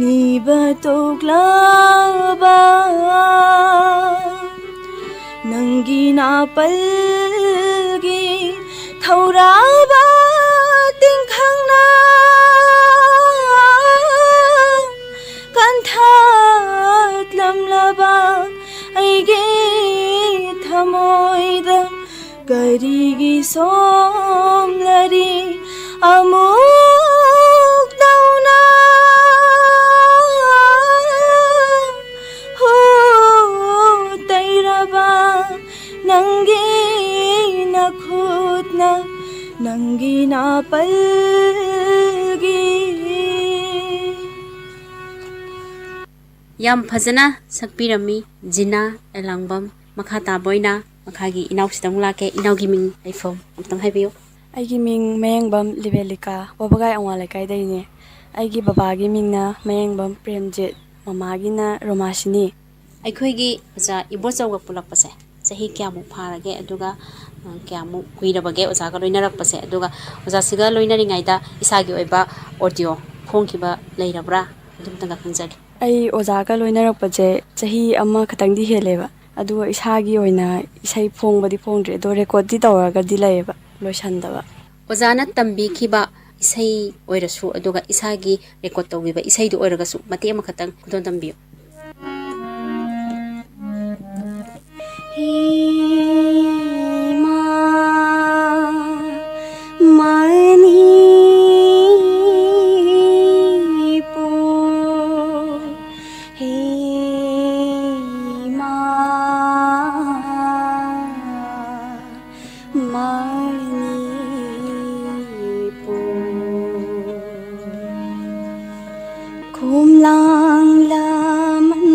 ꯅꯤꯕ ꯇꯣꯛꯂꯕ ꯅꯪꯒꯤ ꯅꯥꯄꯜꯒꯤ ꯊꯧꯔꯥꯕ ꯇꯤꯡꯈꯪꯅ ꯀꯟꯊꯠꯂꯝꯂꯕ ꯑꯩꯒꯤ ꯊꯃꯣꯏꯗ ꯀꯔꯤꯒꯤ ꯁꯣꯝꯂꯔꯤ ꯑꯃꯨꯛ ꯇꯧꯅ ꯍꯨ ꯇꯩꯔꯕ ꯅꯪꯒꯤ ꯅꯈꯨꯠꯅ ꯅꯪꯒꯤ ꯅꯥꯄꯜꯒꯤ꯫ ꯌꯥꯝ ꯐꯖꯅ ꯁꯛꯄꯤꯔꯝꯃꯤ ꯖꯤꯅꯥ ꯑꯦꯂꯥꯡꯕꯝ꯫ ꯃꯈꯥ ꯇꯥꯕ ꯑꯣꯏꯅ ꯃꯈꯥꯒꯤ ꯏꯅꯥꯎꯁꯤꯗ ꯑꯃꯨꯛ ꯂꯥꯛꯀꯦ꯫ ꯏꯅꯥꯎꯒꯤ ꯃꯤꯡ ꯂꯩꯐꯝ ꯑꯃꯨꯛꯇꯪ ꯍꯥꯏꯕꯤꯌꯨ꯫ ꯑꯩꯒꯤ ꯃꯤꯡ ꯃꯌꯦꯡꯕꯝ ꯂꯤꯕꯦꯂꯤꯀꯥ, ꯋꯥꯕꯒꯥꯏ ꯑꯋꯥꯡ ꯂꯩꯀꯥꯏꯗꯒꯤꯅꯦ꯫ ꯑꯩꯒꯤ ꯕꯕꯥꯒꯤ ꯃꯤꯡꯅ ꯃꯌꯦꯡꯕꯝ ꯄ꯭ꯔꯦꯝꯖꯤꯠ, ꯃꯃꯥꯒꯤꯅ ꯔꯣꯃꯥꯁꯤꯅꯤ꯫ ꯑꯩꯈꯣꯏꯒꯤ ꯑꯣꯖꯥ ꯏꯕꯣꯆꯧꯒ ꯄꯨꯜꯂꯛꯄꯁꯦ ꯆꯍꯤ ꯀꯌꯥꯃꯨꯛ ꯐꯥꯔꯒꯦ, ꯑꯗꯨꯒ, ꯑ, ꯀꯌꯥꯃꯨꯛ ꯀꯨꯏꯔꯕꯒꯦ ꯑꯣꯖꯥꯒ ꯂꯣꯏꯅꯔꯛꯄꯁꯦ? ꯑꯗꯨꯒ ꯑꯣꯖꯥꯁꯤꯒ ꯂꯣꯏꯅꯔꯤꯉꯩꯗ ꯏꯁꯥꯒꯤ ꯑꯣꯏꯕ ꯑꯣꯗꯤꯑꯣ ꯐꯣꯡꯈꯤꯕ ꯂꯩꯔꯕ꯭ꯔꯥ? ꯑꯗꯨꯝꯇꯪꯒ ꯈꯪꯖꯒꯦ꯫ ꯑꯩ ꯑꯣꯖꯥꯒ ꯂꯣꯏꯅꯔꯛꯄꯁꯦ ꯆꯍꯤ ꯑꯃꯈꯛꯇꯪꯗꯤ ꯍꯦꯜꯂꯦꯕ, ꯑꯗꯨꯒ ꯏꯁꯥꯒꯤ ꯑꯣꯏꯅ ꯏꯁꯩ ꯐꯣꯡꯕꯗꯤ ꯐꯣꯡꯗ꯭ꯔꯤ, ꯑꯗꯣ ꯔꯦꯀꯣꯔꯗꯇꯤ ꯇꯧꯔꯒꯗꯤ ꯂꯩꯌꯦꯕ, ꯂꯣꯏꯁꯟꯗꯕ꯫ ꯑꯣꯖꯥꯅ ꯇꯝꯕꯤꯈꯤꯕ ꯏꯁꯩ ꯑꯣꯏꯔꯁꯨ, ꯑꯗꯨꯒ ꯏꯁꯥꯒꯤ ꯔꯦꯀꯣꯔꯗ ꯇꯧꯈꯤꯕ ꯏꯁꯩꯗꯨ ꯑꯣꯏꯔꯒꯁꯨ ꯃꯇꯦꯛ ꯑꯃꯈꯛꯇꯪ ꯈꯨꯗꯣꯜ ꯇꯝꯕꯤꯌꯨ꯫ ꯏꯃꯥ ꯃꯅꯤꯄꯨꯔ, ꯍꯦ ꯏꯃꯥ ꯃꯅꯤꯄꯨꯔ꯫ ꯈꯣꯝꯂꯥꯡ ꯂꯃꯟ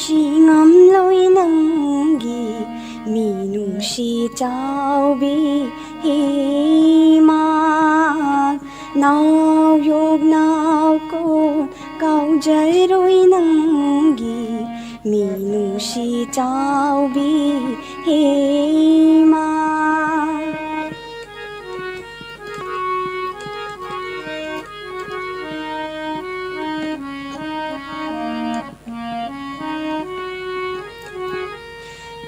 ꯁꯤ ꯉꯝꯂꯣꯏ ꯅꯪꯒꯤ ꯃꯤꯅꯨꯡꯁꯤ ꯆꯥꯎꯕꯤ ꯏꯃꯥ꯫ ꯅꯥꯎ ꯌꯣꯛ ꯅꯥꯎ ꯀꯣꯟ ꯀꯥꯎꯖꯔꯣꯏ ꯅꯪꯒꯤ ꯃꯤꯅꯨꯡꯁꯤ ꯆꯥꯎꯕꯤ ꯏꯃꯥ꯫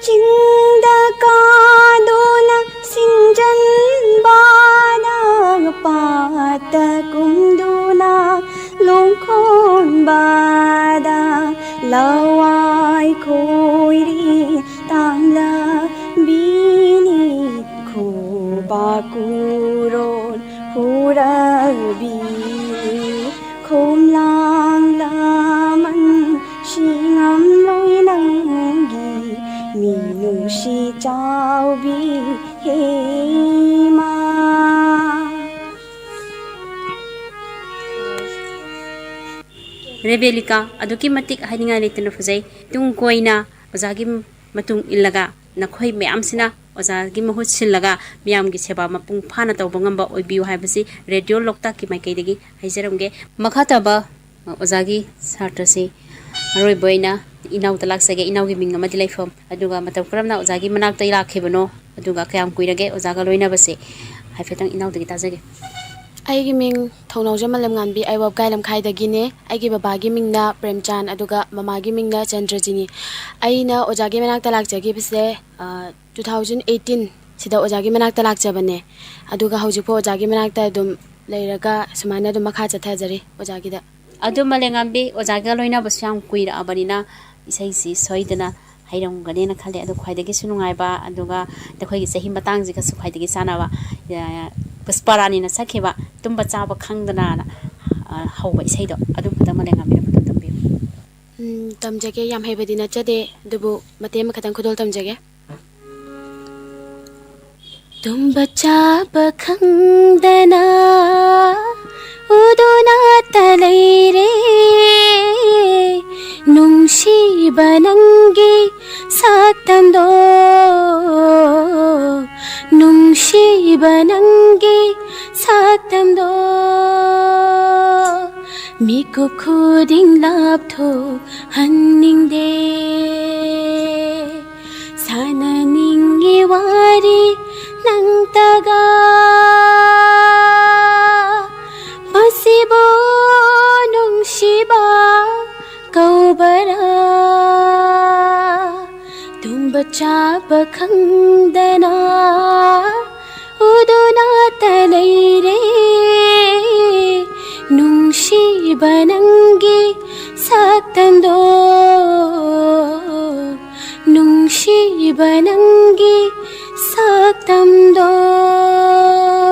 ꯆꯤꯡꯗ ꯀꯥꯗꯨꯅ ꯁꯤꯡꯖꯟꯕꯗ, ꯄꯥꯠꯇ ꯀꯨꯝꯗꯨꯅ ꯂꯣꯡꯈꯣꯟꯕꯗ, ꯂꯋꯥꯏ ꯈꯣꯡ ꯑꯣꯏꯔꯦ ꯇꯥꯡꯂꯕꯤꯅꯤ ꯈꯨꯕꯥꯛ ꯀꯨꯔꯣꯟ ꯍꯨꯔꯕꯤꯅꯤ ꯈꯣꯝꯂꯥꯡ ꯂꯃꯟ ꯁꯤꯉꯝꯂꯣꯏ ꯅꯪꯒꯤ ꯃꯤꯅꯨꯡꯁꯤ ꯆꯥꯎꯕꯤ ꯍꯦꯃꯥ꯫ ꯔꯦꯕꯦꯂꯤꯀꯥ, ꯑꯗꯨꯛꯀꯤ ꯃꯇꯤꯛ ꯍꯥꯏꯅꯤꯡꯉꯥꯏ ꯂꯩꯇꯅ ꯐꯖꯩ꯫ ꯇꯨꯡ ꯀꯣꯏꯅ ꯑꯣꯖꯥꯒꯤ ꯃꯇꯨꯡ ꯏꯜꯂꯒ ꯅꯈꯣꯏ ꯃꯌꯥꯝꯁꯤꯅ ꯑꯣꯖꯥꯒꯤ ꯃꯍꯨꯠ ꯁꯤꯜꯂꯒ ꯃꯤꯌꯥꯝꯒꯤ ꯁꯦꯕꯥ ꯃꯄꯨꯡ ꯐꯥꯅ ꯇꯧꯕ ꯉꯝꯕ ꯑꯣꯏꯕꯤꯌꯨ ꯍꯥꯏꯕꯁꯤ ꯔꯦꯗꯤꯑꯣ ꯂꯣꯛꯇꯥꯛꯀꯤ ꯃꯥꯏꯀꯩꯗꯒꯤ ꯍꯥꯏꯖꯔꯝꯒꯦ꯫ ꯃꯈꯥ ꯇꯥꯕ ꯑꯣꯖꯥꯒꯤ ꯁꯥꯇ꯭ꯔꯁꯤ ꯑꯔꯣꯏꯕ ꯑꯣꯏꯅ ꯏꯅꯥꯎꯗ ꯂꯥꯛꯆꯒꯦ꯫ ꯏꯅꯥꯎꯒꯤ ꯃꯤꯡ ꯑꯃꯗꯤ ꯂꯩꯐꯝ, ꯑꯗꯨꯒ ꯃꯇꯝ ꯀꯔꯝꯅ ꯑꯣꯖꯥꯒꯤ ꯃꯅꯥꯛꯇ ꯂꯥꯛꯈꯤꯕꯅꯣ, ꯑꯗꯨꯒ ꯀꯌꯥꯝ ꯀꯨꯏꯔꯒꯦ ꯑꯣꯖꯥꯒ ꯂꯣꯏꯅꯕꯁꯦ, ꯍꯥꯏꯐꯦꯠꯇꯪ ꯏꯅꯥꯎꯗꯒꯤ ꯇꯥꯖꯒꯦ꯫ ꯑꯩꯒꯤ ꯃꯤꯡ ꯊꯧꯅꯥꯎꯖꯝ ꯃꯥꯂꯦꯝꯉꯥꯟꯕꯤ, ꯑꯩ ꯋꯥꯕꯒꯥꯏ ꯂꯝꯈꯥꯏꯗꯒꯤꯅꯦ꯫ ꯑꯩꯒꯤ ꯕꯕꯥꯒꯤ ꯃꯤꯡꯅ ꯄ꯭ꯔꯦꯝꯆꯥꯟ, ꯑꯗꯨꯒ ꯃꯃꯥꯒꯤ ꯃꯤꯡꯅ ꯆꯟꯗ꯭ꯔꯖꯤꯅꯤ꯫ ꯑꯩꯅ ꯑꯣꯖꯥꯒꯤ ꯃꯅꯥꯛꯇ ꯂꯥꯛꯆꯈꯤꯕꯁꯦ, ꯑ, two thousand eighteen ꯁꯤꯗ ꯑꯣꯖꯥꯒꯤ ꯃꯅꯥꯛꯇ ꯂꯥꯛꯆꯕꯅꯦ꯫ ꯑꯗꯨꯒ ꯍꯧꯖꯤꯛꯐꯥꯎ ꯑꯣꯖꯥꯒꯤ ꯃꯅꯥꯛꯇ ꯑꯗꯨꯝ ꯂꯩꯔꯒ ꯁꯨꯃꯥꯏꯅ ꯑꯗꯨꯝ ꯃꯈꯥ ꯆꯠꯊꯖꯔꯤ ꯑꯣꯖꯥꯒꯤꯗ꯫ ꯑꯗꯨ ꯃꯥꯂꯦꯝꯉꯥꯟꯕꯤ, ꯑꯣꯖꯥꯒ ꯂꯣꯏꯅꯕꯁꯨ ꯌꯥꯝ ꯀꯨꯏꯔꯛꯑꯕꯅꯤꯅ ꯏꯁꯩꯁꯤ ꯁꯣꯏꯗꯅ ꯍꯩꯔꯝꯒꯅꯦꯅ ꯈꯜꯂꯦ꯫ ꯑꯗꯣ ꯈ꯭ꯋꯥꯏꯗꯒꯤꯁꯨ ꯅꯨꯡꯉꯥꯏꯕ, ꯑꯗꯨꯒ ꯑꯩꯈꯣꯏꯒꯤ ꯆꯍꯤ ꯃꯇꯥꯡꯁꯤꯒꯁꯨ ꯈ꯭ꯋꯥꯏꯗꯒꯤ ꯆꯥꯟꯅꯕ, ꯑ, ꯄꯨꯁꯄꯥꯔꯥꯅꯤꯅ ꯁꯛꯈꯤꯕ "ꯇꯨꯝꯕ ꯆꯥꯕ ꯈꯪꯗꯅ"ꯅ, ꯑ, ꯍꯧꯕ ꯏꯁꯩꯗꯣ, ꯑꯗꯨ ꯑꯝꯇ ꯃꯥꯂꯦꯝꯉꯥꯟꯕꯤꯅ ꯐꯖꯅ ꯇꯝꯕꯤꯌꯨ꯫ ꯎꯝ, ꯇꯝꯖꯒꯦ꯫ ꯌꯥꯝ ꯍꯩꯕꯗꯤ ꯅꯠꯆꯗꯦ, ꯑꯗꯨꯕꯨ ꯃꯇꯦꯛ ꯑꯃꯈꯛꯇꯪ ꯈꯨꯗꯣꯜ ꯇꯝꯖꯒꯦ꯫ ꯇꯨꯝꯕ ꯆꯥꯕ ꯈꯪꯗꯅ ꯎꯗꯨꯅꯇ ꯂꯩꯔꯦ, ꯅꯨꯡꯁꯤꯕ ꯅꯪꯒꯤ ꯁꯛꯇꯝꯗꯣ, ꯅꯨꯡꯁꯤꯕ ꯅꯪꯒꯤ ꯁꯛꯇꯝꯗꯣ, ꯃꯤꯀꯨꯞ ꯈꯨꯗꯤꯡ ꯂꯥꯞꯊꯣꯛꯍꯟꯅꯤꯡꯗꯦ꯫ ꯁꯥꯟꯅꯅꯤꯡꯉꯤ ꯋꯥꯔꯤ ꯅꯪꯇꯒ, ꯃꯁꯤꯕꯨ ꯅꯨꯡꯁꯤꯕ ꯀꯧꯕꯔꯥ? ꯇꯨꯝꯕ ꯆꯥꯕ ꯈꯪꯗꯅ ꯎꯗꯨꯅꯇ ꯂꯩꯔꯦ, ꯅꯨꯡꯁꯤꯕ ꯅꯪꯒꯤ ꯁꯛꯇꯝꯗꯣ꯫ ꯏꯕ ꯅꯪꯒꯤ ꯁꯛꯇꯝꯗꯣ꯫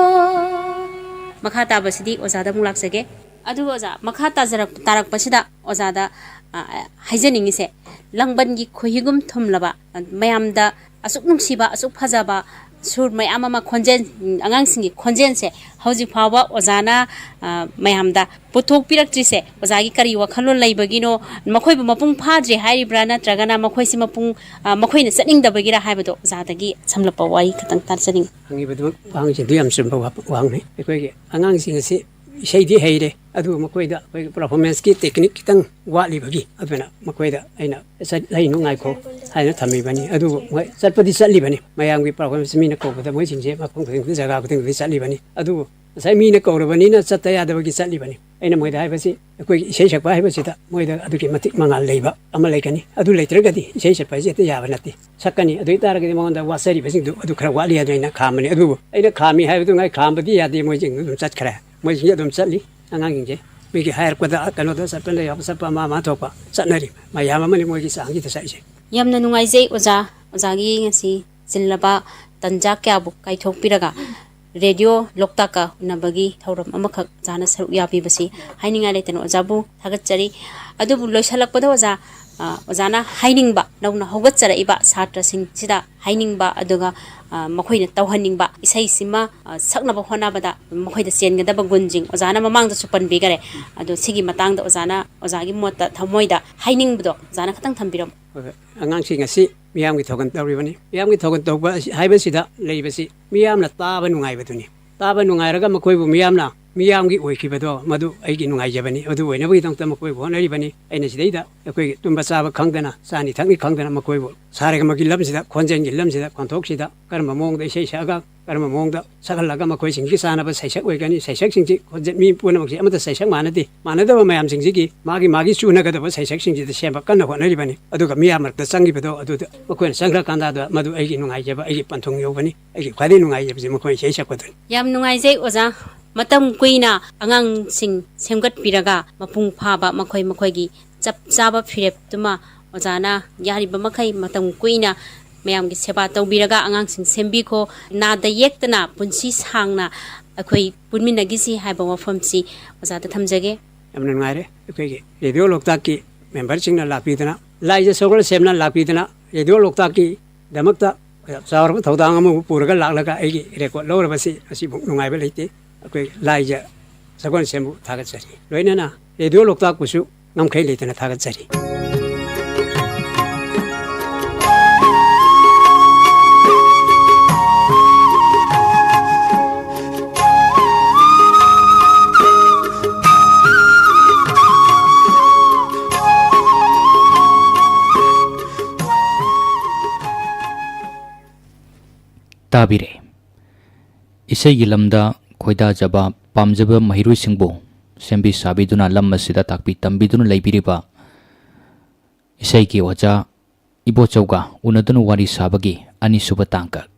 ꯃꯈꯥ ꯇꯥꯕꯁꯤꯗꯤ ꯑꯣꯖꯥꯗ ꯑꯃꯨꯛ ꯂꯥꯛꯆꯒꯦ꯫ ꯑꯗꯨꯒ ꯑꯣꯖꯥ, ꯃꯈꯥ ꯇꯥꯖꯔꯛ-, ꯇꯥꯔꯛꯄꯁꯤꯗ ꯑꯣꯖꯥꯗ, ꯑ, ꯍꯥꯏꯖꯅꯤꯡꯉꯤꯁꯦ, ꯂꯥꯡꯕꯟꯒꯤ ꯈꯣꯏꯍꯤꯒꯨꯝ ꯊꯨꯝꯂꯕ, ꯑ, ꯃꯌꯥꯝꯗ ꯑꯁꯨꯛ ꯅꯨꯡꯁꯤꯕ, ꯑꯁꯨꯛ ꯐꯖꯕ ꯁꯨꯔ ꯃꯌꯥꯝ ꯑꯃ ꯈꯣꯟꯖꯦꯜ, ꯎꯝ, ꯑꯉꯥꯡꯁꯤꯡꯒꯤ ꯈꯣꯟꯖꯦꯜꯁꯦ ꯍꯧꯖꯤꯛ ꯐꯥꯎꯕ ꯑꯣꯖꯥꯅ, ꯑ, ꯃꯌꯥꯝꯗ ꯄꯨꯊꯣꯛꯄꯤꯔꯛꯇ꯭ꯔꯤꯁꯦ, ꯑꯣꯖꯥꯒꯤ ꯀꯔꯤ ꯋꯥꯈꯜꯂꯣꯟ ꯂꯩꯕꯒꯤꯅꯣ? ꯃꯈꯣꯏꯕꯨ ꯃꯄꯨꯡ ꯐꯥꯗ꯭ꯔꯤ ꯍꯥꯏꯔꯤꯕ꯭ꯔꯥ, ꯅꯠꯇ꯭ꯔꯒꯅ ꯃꯈꯣꯏꯁꯤ ꯃꯄꯨꯡ, ꯑ, ꯃꯈꯣꯏꯅ ꯆꯠꯅꯤꯡꯗꯕꯒꯤꯔꯥ ꯍꯥꯏꯕꯗꯣ ꯑꯣꯖꯥꯗꯒꯤ ꯁꯝꯂꯞꯄ ꯋꯥꯔꯤ ꯈꯛꯇꯪ ꯇꯥꯖꯅꯤꯡꯉꯤ꯫ ꯍꯪꯉꯤꯕꯗꯨ ꯋꯥꯍꯪꯁꯤꯡꯗꯨ ꯌꯥꯝ ꯆꯨꯝꯕ ꯋꯥ-, ꯋꯥꯍꯪꯅꯤ꯫ ꯑꯩꯈꯣꯏꯒꯤ ꯑꯉꯥꯡꯁꯤꯡ ꯑꯁꯤ ꯏꯁꯩꯗꯤ ꯍꯩꯔꯦ, ꯑꯗꯨꯕꯨ ꯃꯈꯣꯏꯗ ꯑꯩꯈꯣꯏꯒꯤ performance-ꯀꯤ technique ꯈꯤꯇꯪ ꯋꯥꯠꯂꯤꯕꯒꯤ, ꯑꯗꯨꯅ ꯃꯈꯣꯏꯗ ꯑꯩꯅ "ꯆꯠ-, ꯂꯩꯅꯨ, ꯉꯥꯏꯈꯣ" ꯍꯥꯏꯅ ꯊꯝꯃꯤꯕꯅꯤ꯫ ꯑꯗꯨꯕꯨ ꯃꯣꯏ ꯆꯠꯄꯗꯤ ꯆꯠꯂꯤꯕꯅꯤ, ꯃꯌꯥꯝꯒꯤ performance ꯃꯤꯅ ꯀꯧꯕꯗ ꯃꯣꯏꯁꯤꯡꯁꯦ ꯃꯐꯝ ꯈꯨꯗꯤꯡꯗ, ꯖꯒꯥ ꯈꯨꯗꯤꯡꯗ ꯆꯠꯂꯤꯕꯅꯤ꯫ ꯑꯗꯨꯕꯨ ꯉꯁꯥꯏ ꯃꯤꯅ ꯀꯧꯔꯕꯅꯤꯅ ꯆꯠꯇ ꯌꯥꯗꯕꯒꯤ ꯆꯠꯂꯤꯕꯅꯤ꯫ ꯑꯩꯅ ꯃꯣꯏꯗ ꯍꯥꯏꯕꯁꯤ, ꯑꯩꯈꯣꯏꯒꯤ ꯏꯁꯩ ꯁꯛꯄ ꯍꯥꯏꯕꯁꯤꯗ ꯃꯣꯏꯗ ꯑꯗꯨꯛꯀꯤ ꯃꯇꯤꯛ ꯃꯉꯥꯜ ꯂꯩꯕ ꯑꯃ ꯂꯩꯒꯅꯤ꯫ ꯑꯗꯨ ꯂꯩꯇ꯭ꯔꯒꯗꯤ ꯏꯁꯩ ꯁꯛꯄ ꯍꯥꯏꯁꯦ ꯍꯦꯛꯇ ꯌꯥꯕ ꯅꯠꯇꯦ꯫ ꯁꯛꯀꯅꯤ, ꯑꯗꯨ ꯑꯣꯏ ꯇꯥꯔꯒꯗꯤ ꯃꯉꯣꯟꯗ ꯋꯥꯠꯆꯔꯤꯕꯁꯤꯡꯗꯨ ꯑꯗꯨ ꯈꯔ ꯋꯥꯠꯂꯤ ꯍꯥꯏꯗꯅ ꯑꯩꯅ ꯈꯥꯝꯕꯅꯤ꯫ ꯑꯗꯨꯕꯨ ꯑꯩꯅ ꯈꯥꯝꯃꯤ ꯍꯥꯏꯕꯗꯨ ꯉꯥꯏ ꯈꯥꯝꯕꯗꯤ ꯌꯥꯗꯦ, ꯃꯣꯏꯁꯤꯡꯗꯨ ꯑꯗꯨꯝ ꯆꯠꯈ꯭ꯔꯦ꯫ ꯃꯣꯏꯁꯤꯡꯁꯦ ꯑꯗꯨꯝ ꯆꯠꯂꯤ꯫ ꯑꯉꯥꯡꯁꯤꯡꯁꯦ ꯃꯤꯒꯤ ꯍꯥꯏꯔꯛꯄꯗ ꯀꯩꯅꯣꯗ ꯆꯠꯄꯗ ꯌꯥꯎꯕ ꯆꯠꯄ ꯑꯃ ꯑꯃ ꯊꯣꯛꯄ ꯆꯠꯅꯔꯤ꯫ ꯃꯌꯥꯝ ꯑꯃꯅꯤ ꯃꯣꯏꯒꯤ ꯆꯥꯡꯁꯤꯗ ꯆꯠꯂꯤꯁꯦ꯫ ꯌꯥꯝꯅ ꯅꯨꯡꯉꯥꯏꯖꯩ ꯑꯣꯖꯥ, ꯑꯣꯖꯥꯒꯤ ꯉꯁꯤ ꯆꯤꯜꯂꯕ ꯇꯟꯖꯥ ꯀꯌꯥꯕꯨ ꯀꯥꯏꯊꯣꯛꯄꯤꯔꯒ ꯔꯦꯗꯤꯑꯣ ꯂꯣꯛꯇꯥꯛꯀ ꯎꯅꯕꯒꯤ ꯊꯧꯔꯝ ꯑꯃꯈꯛ ꯑꯣꯖꯥꯅ ꯁꯔꯨꯛ ꯌꯥꯕꯤꯕꯁꯤ ꯍꯥꯏꯅꯤꯡꯉꯥꯏ ꯂꯩꯇꯅ ꯑꯣꯖꯥꯕꯨ ꯊꯥꯒꯠꯆꯔꯤ꯫ ꯑꯗꯨꯕꯨ ꯂꯣꯏꯁꯤꯜꯂꯛꯄꯗ ꯑꯣꯖꯥ, ꯑ, ꯑꯣꯖꯥꯅ ꯍꯥꯏꯅꯤꯡꯕ, ꯅꯧꯅ ꯍꯧꯒꯠꯆꯔꯛꯏꯕ ꯁꯥꯇ꯭ꯔꯁꯤꯡꯁꯤꯗ ꯍꯥꯏꯅꯤꯡꯕ, ꯑꯗꯨꯒ, ꯑ, ꯃꯈꯣꯏꯅ ꯇꯧꯍꯟꯅꯤꯡꯕ ꯏꯁꯩꯁꯤꯃ, ꯑ, ꯁꯛꯅꯕ ꯍꯣꯠꯅꯕꯗ ꯃꯈꯣꯏꯗ ꯆꯦꯟꯒꯗꯕ ꯒꯨꯟꯁꯤꯡ ꯑꯣꯖꯥꯅ ꯃꯃꯥꯡꯗꯁꯨ ꯄꯟꯕꯤꯈꯔꯦ꯫ ꯑꯗꯣ ꯁꯤꯒꯤ ꯃꯇꯥꯡꯗ ꯑꯣꯖꯥꯅ, ꯑꯣꯖꯥꯒꯤ ꯃꯣꯠꯇ, ꯊꯃꯣꯏꯗ ꯍꯥꯏꯅꯤꯡꯕꯗꯣ ꯑꯣꯖꯥꯅ ꯈꯇꯪ ꯊꯝꯕꯤꯔꯝꯃꯨ꯫ ꯍꯣꯏ, ꯍꯣꯏ꯫ ꯑꯉꯥꯡꯁꯤꯡ ꯑꯁꯤ ꯃꯤꯌꯥꯝꯒꯤ ꯊꯧꯒꯜ ꯇꯧꯔꯤꯕꯅꯤ꯫ ꯃꯤꯌꯥꯝꯒꯤ ꯊꯧꯒꯜ ꯇꯧꯕ ꯑꯁꯤ, ꯍꯥꯏꯕꯁꯤꯗ ꯂꯩꯕꯁꯤ ꯃꯤꯌꯥꯝꯅ ꯇꯥꯕ ꯅꯨꯡꯉꯥꯏꯕꯗꯨꯅꯤ꯫ ꯇꯥꯕ ꯅꯨꯡꯉꯥꯏꯔꯒ ꯃꯈꯣꯏꯕꯨ ꯃꯤꯌꯥꯝꯅ ꯃꯤꯌꯥꯝꯒꯤ ꯑꯣꯏꯈꯤꯕꯗꯣ ꯃꯗꯨ ꯑꯩꯒꯤ ꯅꯨꯡꯉꯥꯏꯖꯕꯅꯤ꯫ ꯑꯗꯨ ꯑꯣꯏꯅꯕꯒꯤꯗꯃꯛꯇ ꯃꯈꯣꯏꯕꯨ ꯍꯣꯠꯅꯔꯤꯕꯅꯤ꯫ ꯑꯩꯅ ꯁꯤꯗꯩꯗ ꯑꯩꯈꯣꯏꯒꯤ ꯇꯨꯝꯕ ꯆꯥꯕ ꯈꯪꯗꯅ, ꯆꯥꯅꯤ ꯊꯛꯅꯤ ꯈꯪꯗꯅ ꯃꯈꯣꯏꯕꯨ ꯁꯥꯔꯦꯒꯃꯒꯤ ꯂꯝꯁꯤꯗ, ꯈꯣꯟꯖꯦꯜꯒꯤ ꯂꯝꯁꯤꯗ, ꯈꯣꯟꯊꯣꯛꯁꯤꯗ ꯀꯔꯝꯕ ꯃꯑꯣꯡꯗ ꯏꯁꯩ ꯁꯛꯑꯒ ꯀꯔꯝꯕ ꯃꯑꯣꯡꯗ ꯁꯛꯍꯜꯂꯒ ꯃꯈꯣꯏꯁꯤꯡꯒꯤ ꯆꯥꯅꯕ ꯁꯩꯁꯛ ꯑꯣꯏꯒꯅꯤ꯫ ꯁꯩꯁꯛꯁꯤꯡꯁꯤ ꯈꯣꯟꯖꯦꯜ, ꯃꯤ ꯄꯨꯝꯅꯃꯛꯁꯤ ꯑꯃꯠꯇ ꯁꯩꯁꯛ ꯃꯥꯟꯅꯗꯦ꯫ ꯃꯥꯟꯅꯗꯕ ꯃꯌꯥꯝꯁꯤꯡꯁꯤꯒꯤ ꯃꯥꯒꯤ ꯃꯥꯒꯤ ꯆꯨꯅꯒꯗꯕ ꯁꯩꯁꯛꯁꯤꯡꯁꯤꯗ ꯁꯦꯝꯕ ꯀꯟꯅ ꯍꯣꯠꯅꯔꯤꯕꯅꯤ꯫ ꯑꯗꯨꯒ ꯃꯤꯌꯥꯝ ꯃꯔꯛꯇ ꯆꯪꯈꯤꯕꯗꯣ ꯑꯗꯨꯗ ꯃꯈꯣꯏꯅ ꯆꯪꯈ꯭ꯔꯀꯥꯟꯗ ꯑꯗ ꯃꯗꯨ ꯑꯩꯒꯤ ꯅꯨꯡꯉꯥꯏꯖꯕ, ꯑꯩꯒꯤ ꯄꯟꯊꯨꯡ ꯌꯧꯕꯅꯤ꯫ ꯑꯩꯒꯤ ꯈ꯭ꯋꯥꯏꯗꯒꯤ ꯅꯨꯡꯉꯥꯏꯖꯕꯁꯤ ꯃꯈꯣꯏ ꯏꯁꯩ ꯁꯛꯄꯗꯨꯅꯤ꯫ ꯌꯥꯝ ꯅꯨꯡꯉꯥꯏꯖꯩ ꯑꯣꯖꯥ꯫ ꯃꯇꯝ ꯀꯨꯏꯅ ꯑꯉꯥꯡꯁꯤꯡ ꯁꯦꯝꯒꯠꯄꯤꯔꯒ ꯃꯄꯨꯡ ꯐꯥꯕ ꯃꯈꯣꯏ ꯃꯈꯣꯏꯒꯤ ꯆꯞ ꯆꯥꯕ ꯐꯤꯔꯦꯞꯇꯨꯃ ꯑꯣꯖꯥꯅ ꯌꯥꯔꯤꯕ ꯃꯈꯩ ꯃꯇꯝ ꯀꯨꯏꯅ ꯃꯌꯥꯝꯒꯤ ꯁꯦꯕꯥ ꯇꯧꯕꯤꯔꯒ ꯑꯉꯥꯡꯁꯤꯡ ꯁꯦꯝꯕꯤꯈꯣ, ꯅꯥꯗ ꯌꯦꯛꯇꯅ ꯄꯨꯟꯁꯤ ꯁꯥꯡꯅ ꯑꯩꯈꯣꯏ ꯄꯨꯟꯃꯤꯟꯅꯈꯤꯁꯤ ꯍꯥꯏꯕ ꯋꯥꯐꯝꯁꯤ ꯑꯣꯖꯥꯗ ꯊꯝꯖꯒꯦ꯫ ꯌꯥꯝꯅ ꯅꯨꯡꯉꯥꯏꯔꯦ꯫ ꯑꯩꯈꯣꯏꯒꯤ ꯔꯦꯗꯤꯑꯣ ꯂꯣꯛꯇꯥꯛꯀꯤ ꯃꯦꯝꯕꯔꯁꯤꯡꯅ ꯂꯥꯛꯄꯤꯗꯅ, ꯂꯥꯏꯖ ꯁꯒꯣꯜꯁꯦꯝꯅ ꯂꯥꯛꯄꯤꯗꯅ ꯔꯦꯗꯤꯑꯣ ꯂꯣꯛꯇꯥꯛꯀꯤꯗꯃꯛꯇ ꯆꯥꯎꯔꯕ ꯊꯧꯗꯥꯡ ꯑꯃꯕꯨ ꯄꯨꯔꯒ ꯂꯥꯛꯂꯒ ꯑꯩꯒꯤ ꯔꯦꯀꯣꯔꯗ ꯂꯧꯔꯕꯁꯤ ꯑꯁꯤꯕꯨ ꯅꯨꯡꯉꯥꯏꯕ ꯂꯩꯇꯦ꯫ ꯑꯩꯈꯣꯏ ꯂꯥꯏꯖ ꯁꯒꯣꯜꯁꯦꯝꯕꯨ ꯊꯥꯒꯠꯆꯔꯤ꯫ ꯂꯣꯏꯅꯅ ꯔꯦꯗꯤꯑꯣ ꯂꯣꯛꯇꯥꯛꯄꯨꯁꯨ ꯉꯝꯈꯩ ꯂꯩꯇꯅ ꯊꯥꯒꯠꯆꯔꯤ꯫ ꯇꯥꯕꯤꯔꯦ꯫ ꯏꯁꯩꯒꯤ ꯂꯝꯗ ꯈꯣꯏꯗꯥꯖꯕ, ꯄꯥꯝꯖꯕ ꯃꯍꯩꯔꯣꯏꯁꯤꯡꯕꯨ ꯁꯦꯝꯕꯤ ꯁꯥꯕꯤꯗꯨꯅ ꯂꯝ ꯑꯁꯤꯗ ꯇꯥꯛꯄꯤ ꯇꯝꯕꯤꯗꯨꯅ ꯂꯩꯕꯤꯔꯤꯕ ꯏꯁꯩꯒꯤ ꯑꯣꯖꯥ ꯏꯕꯣꯆꯧꯒ ꯎꯅꯗꯨꯅ ꯋꯥꯔꯤ ꯁꯥꯕꯒꯤ ꯑꯅꯤꯁꯨꯕ ꯇꯥꯡꯀꯛ꯫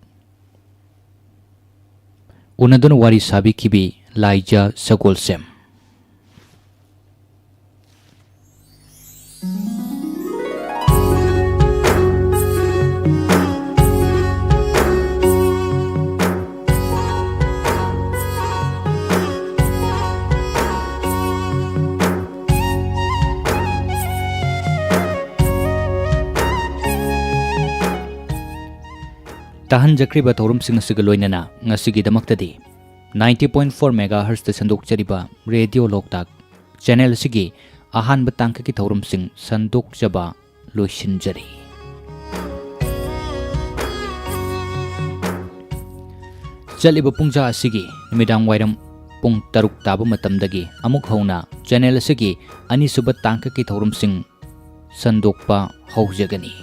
ꯎꯅꯗꯨꯅ ꯋꯥꯔꯤ ꯁꯥꯕꯤꯈꯤꯕꯤ ꯂꯥꯏꯖ ꯁꯒꯣꯜꯁꯦꯝ꯫ ꯇꯥꯍꯟꯖꯈ꯭ꯔꯤꯕ ꯊꯧꯔꯝꯁꯤꯡ ꯑꯁꯤꯒ ꯂꯣꯏꯅꯅ ꯉꯁꯤꯒꯤꯗꯃꯛꯇꯗꯤ ninety point four megahertzꯇ ꯁꯟꯗꯣꯛꯆꯔꯤꯕ ꯔꯦꯗꯤꯑꯣ ꯂꯣꯛꯇꯥꯛ ꯆꯦꯅꯦꯜ ꯑꯁꯤꯒꯤ ꯑꯍꯥꯟꯕ ꯇꯥꯡꯀꯛꯀꯤ ꯊꯧꯔꯝꯁꯤꯡ ꯁꯟꯗꯣꯛꯆꯕ ꯂꯣꯏꯁꯤꯟꯖꯔꯤ꯫ ꯆꯠꯂꯤꯕ ꯄꯨꯡꯖꯥ ꯑꯁꯤꯒꯤ ꯅꯨꯃꯤꯗꯥꯡ ꯋꯥꯏꯔꯝ ꯄꯨꯡ ꯇꯔꯨꯛ ꯇꯥꯕ ꯃꯇꯝꯗꯒꯤ ꯑꯃꯨꯛ ꯍꯧꯅ ꯆꯦꯅꯦꯜ ꯑꯁꯤꯒꯤ ꯑꯅꯤꯁꯨꯕ ꯇꯥꯡꯀꯛꯀꯤ ꯊꯧꯔꯝꯁꯤꯡ ꯁꯟꯗꯣꯛꯄ ꯍꯧꯖꯒꯅꯤ꯫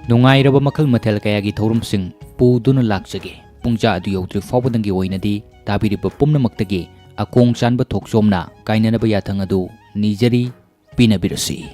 ꯅꯨꯡꯉꯥꯏꯔꯕ ꯃꯈꯜ ꯃꯊꯦꯜ ꯀꯌꯥꯒꯤ ꯊꯧꯔꯝꯁꯤꯡ ꯄꯨꯗꯨꯅ ꯂꯥꯛꯆꯒꯦ꯫ ꯄꯨꯡꯖꯥ ꯑꯗꯨ ꯌꯧꯗ꯭ꯔꯤ ꯐꯥꯎꯕꯗꯪꯒꯤ ꯑꯣꯏꯅꯗꯤ ꯇꯥꯕꯤꯔꯤꯕ ꯄꯨꯝꯅꯃꯛꯇꯒꯤ ꯑꯀꯣꯡ ꯆꯥꯟꯕ ꯊꯣꯛꯆꯣꯝꯅ ꯀꯥꯏꯅꯅꯕ ꯌꯥꯊꯪ ꯑꯗꯨ ꯅꯤꯖꯔꯤ, ꯄꯤꯅꯕꯤꯔꯁꯤ꯫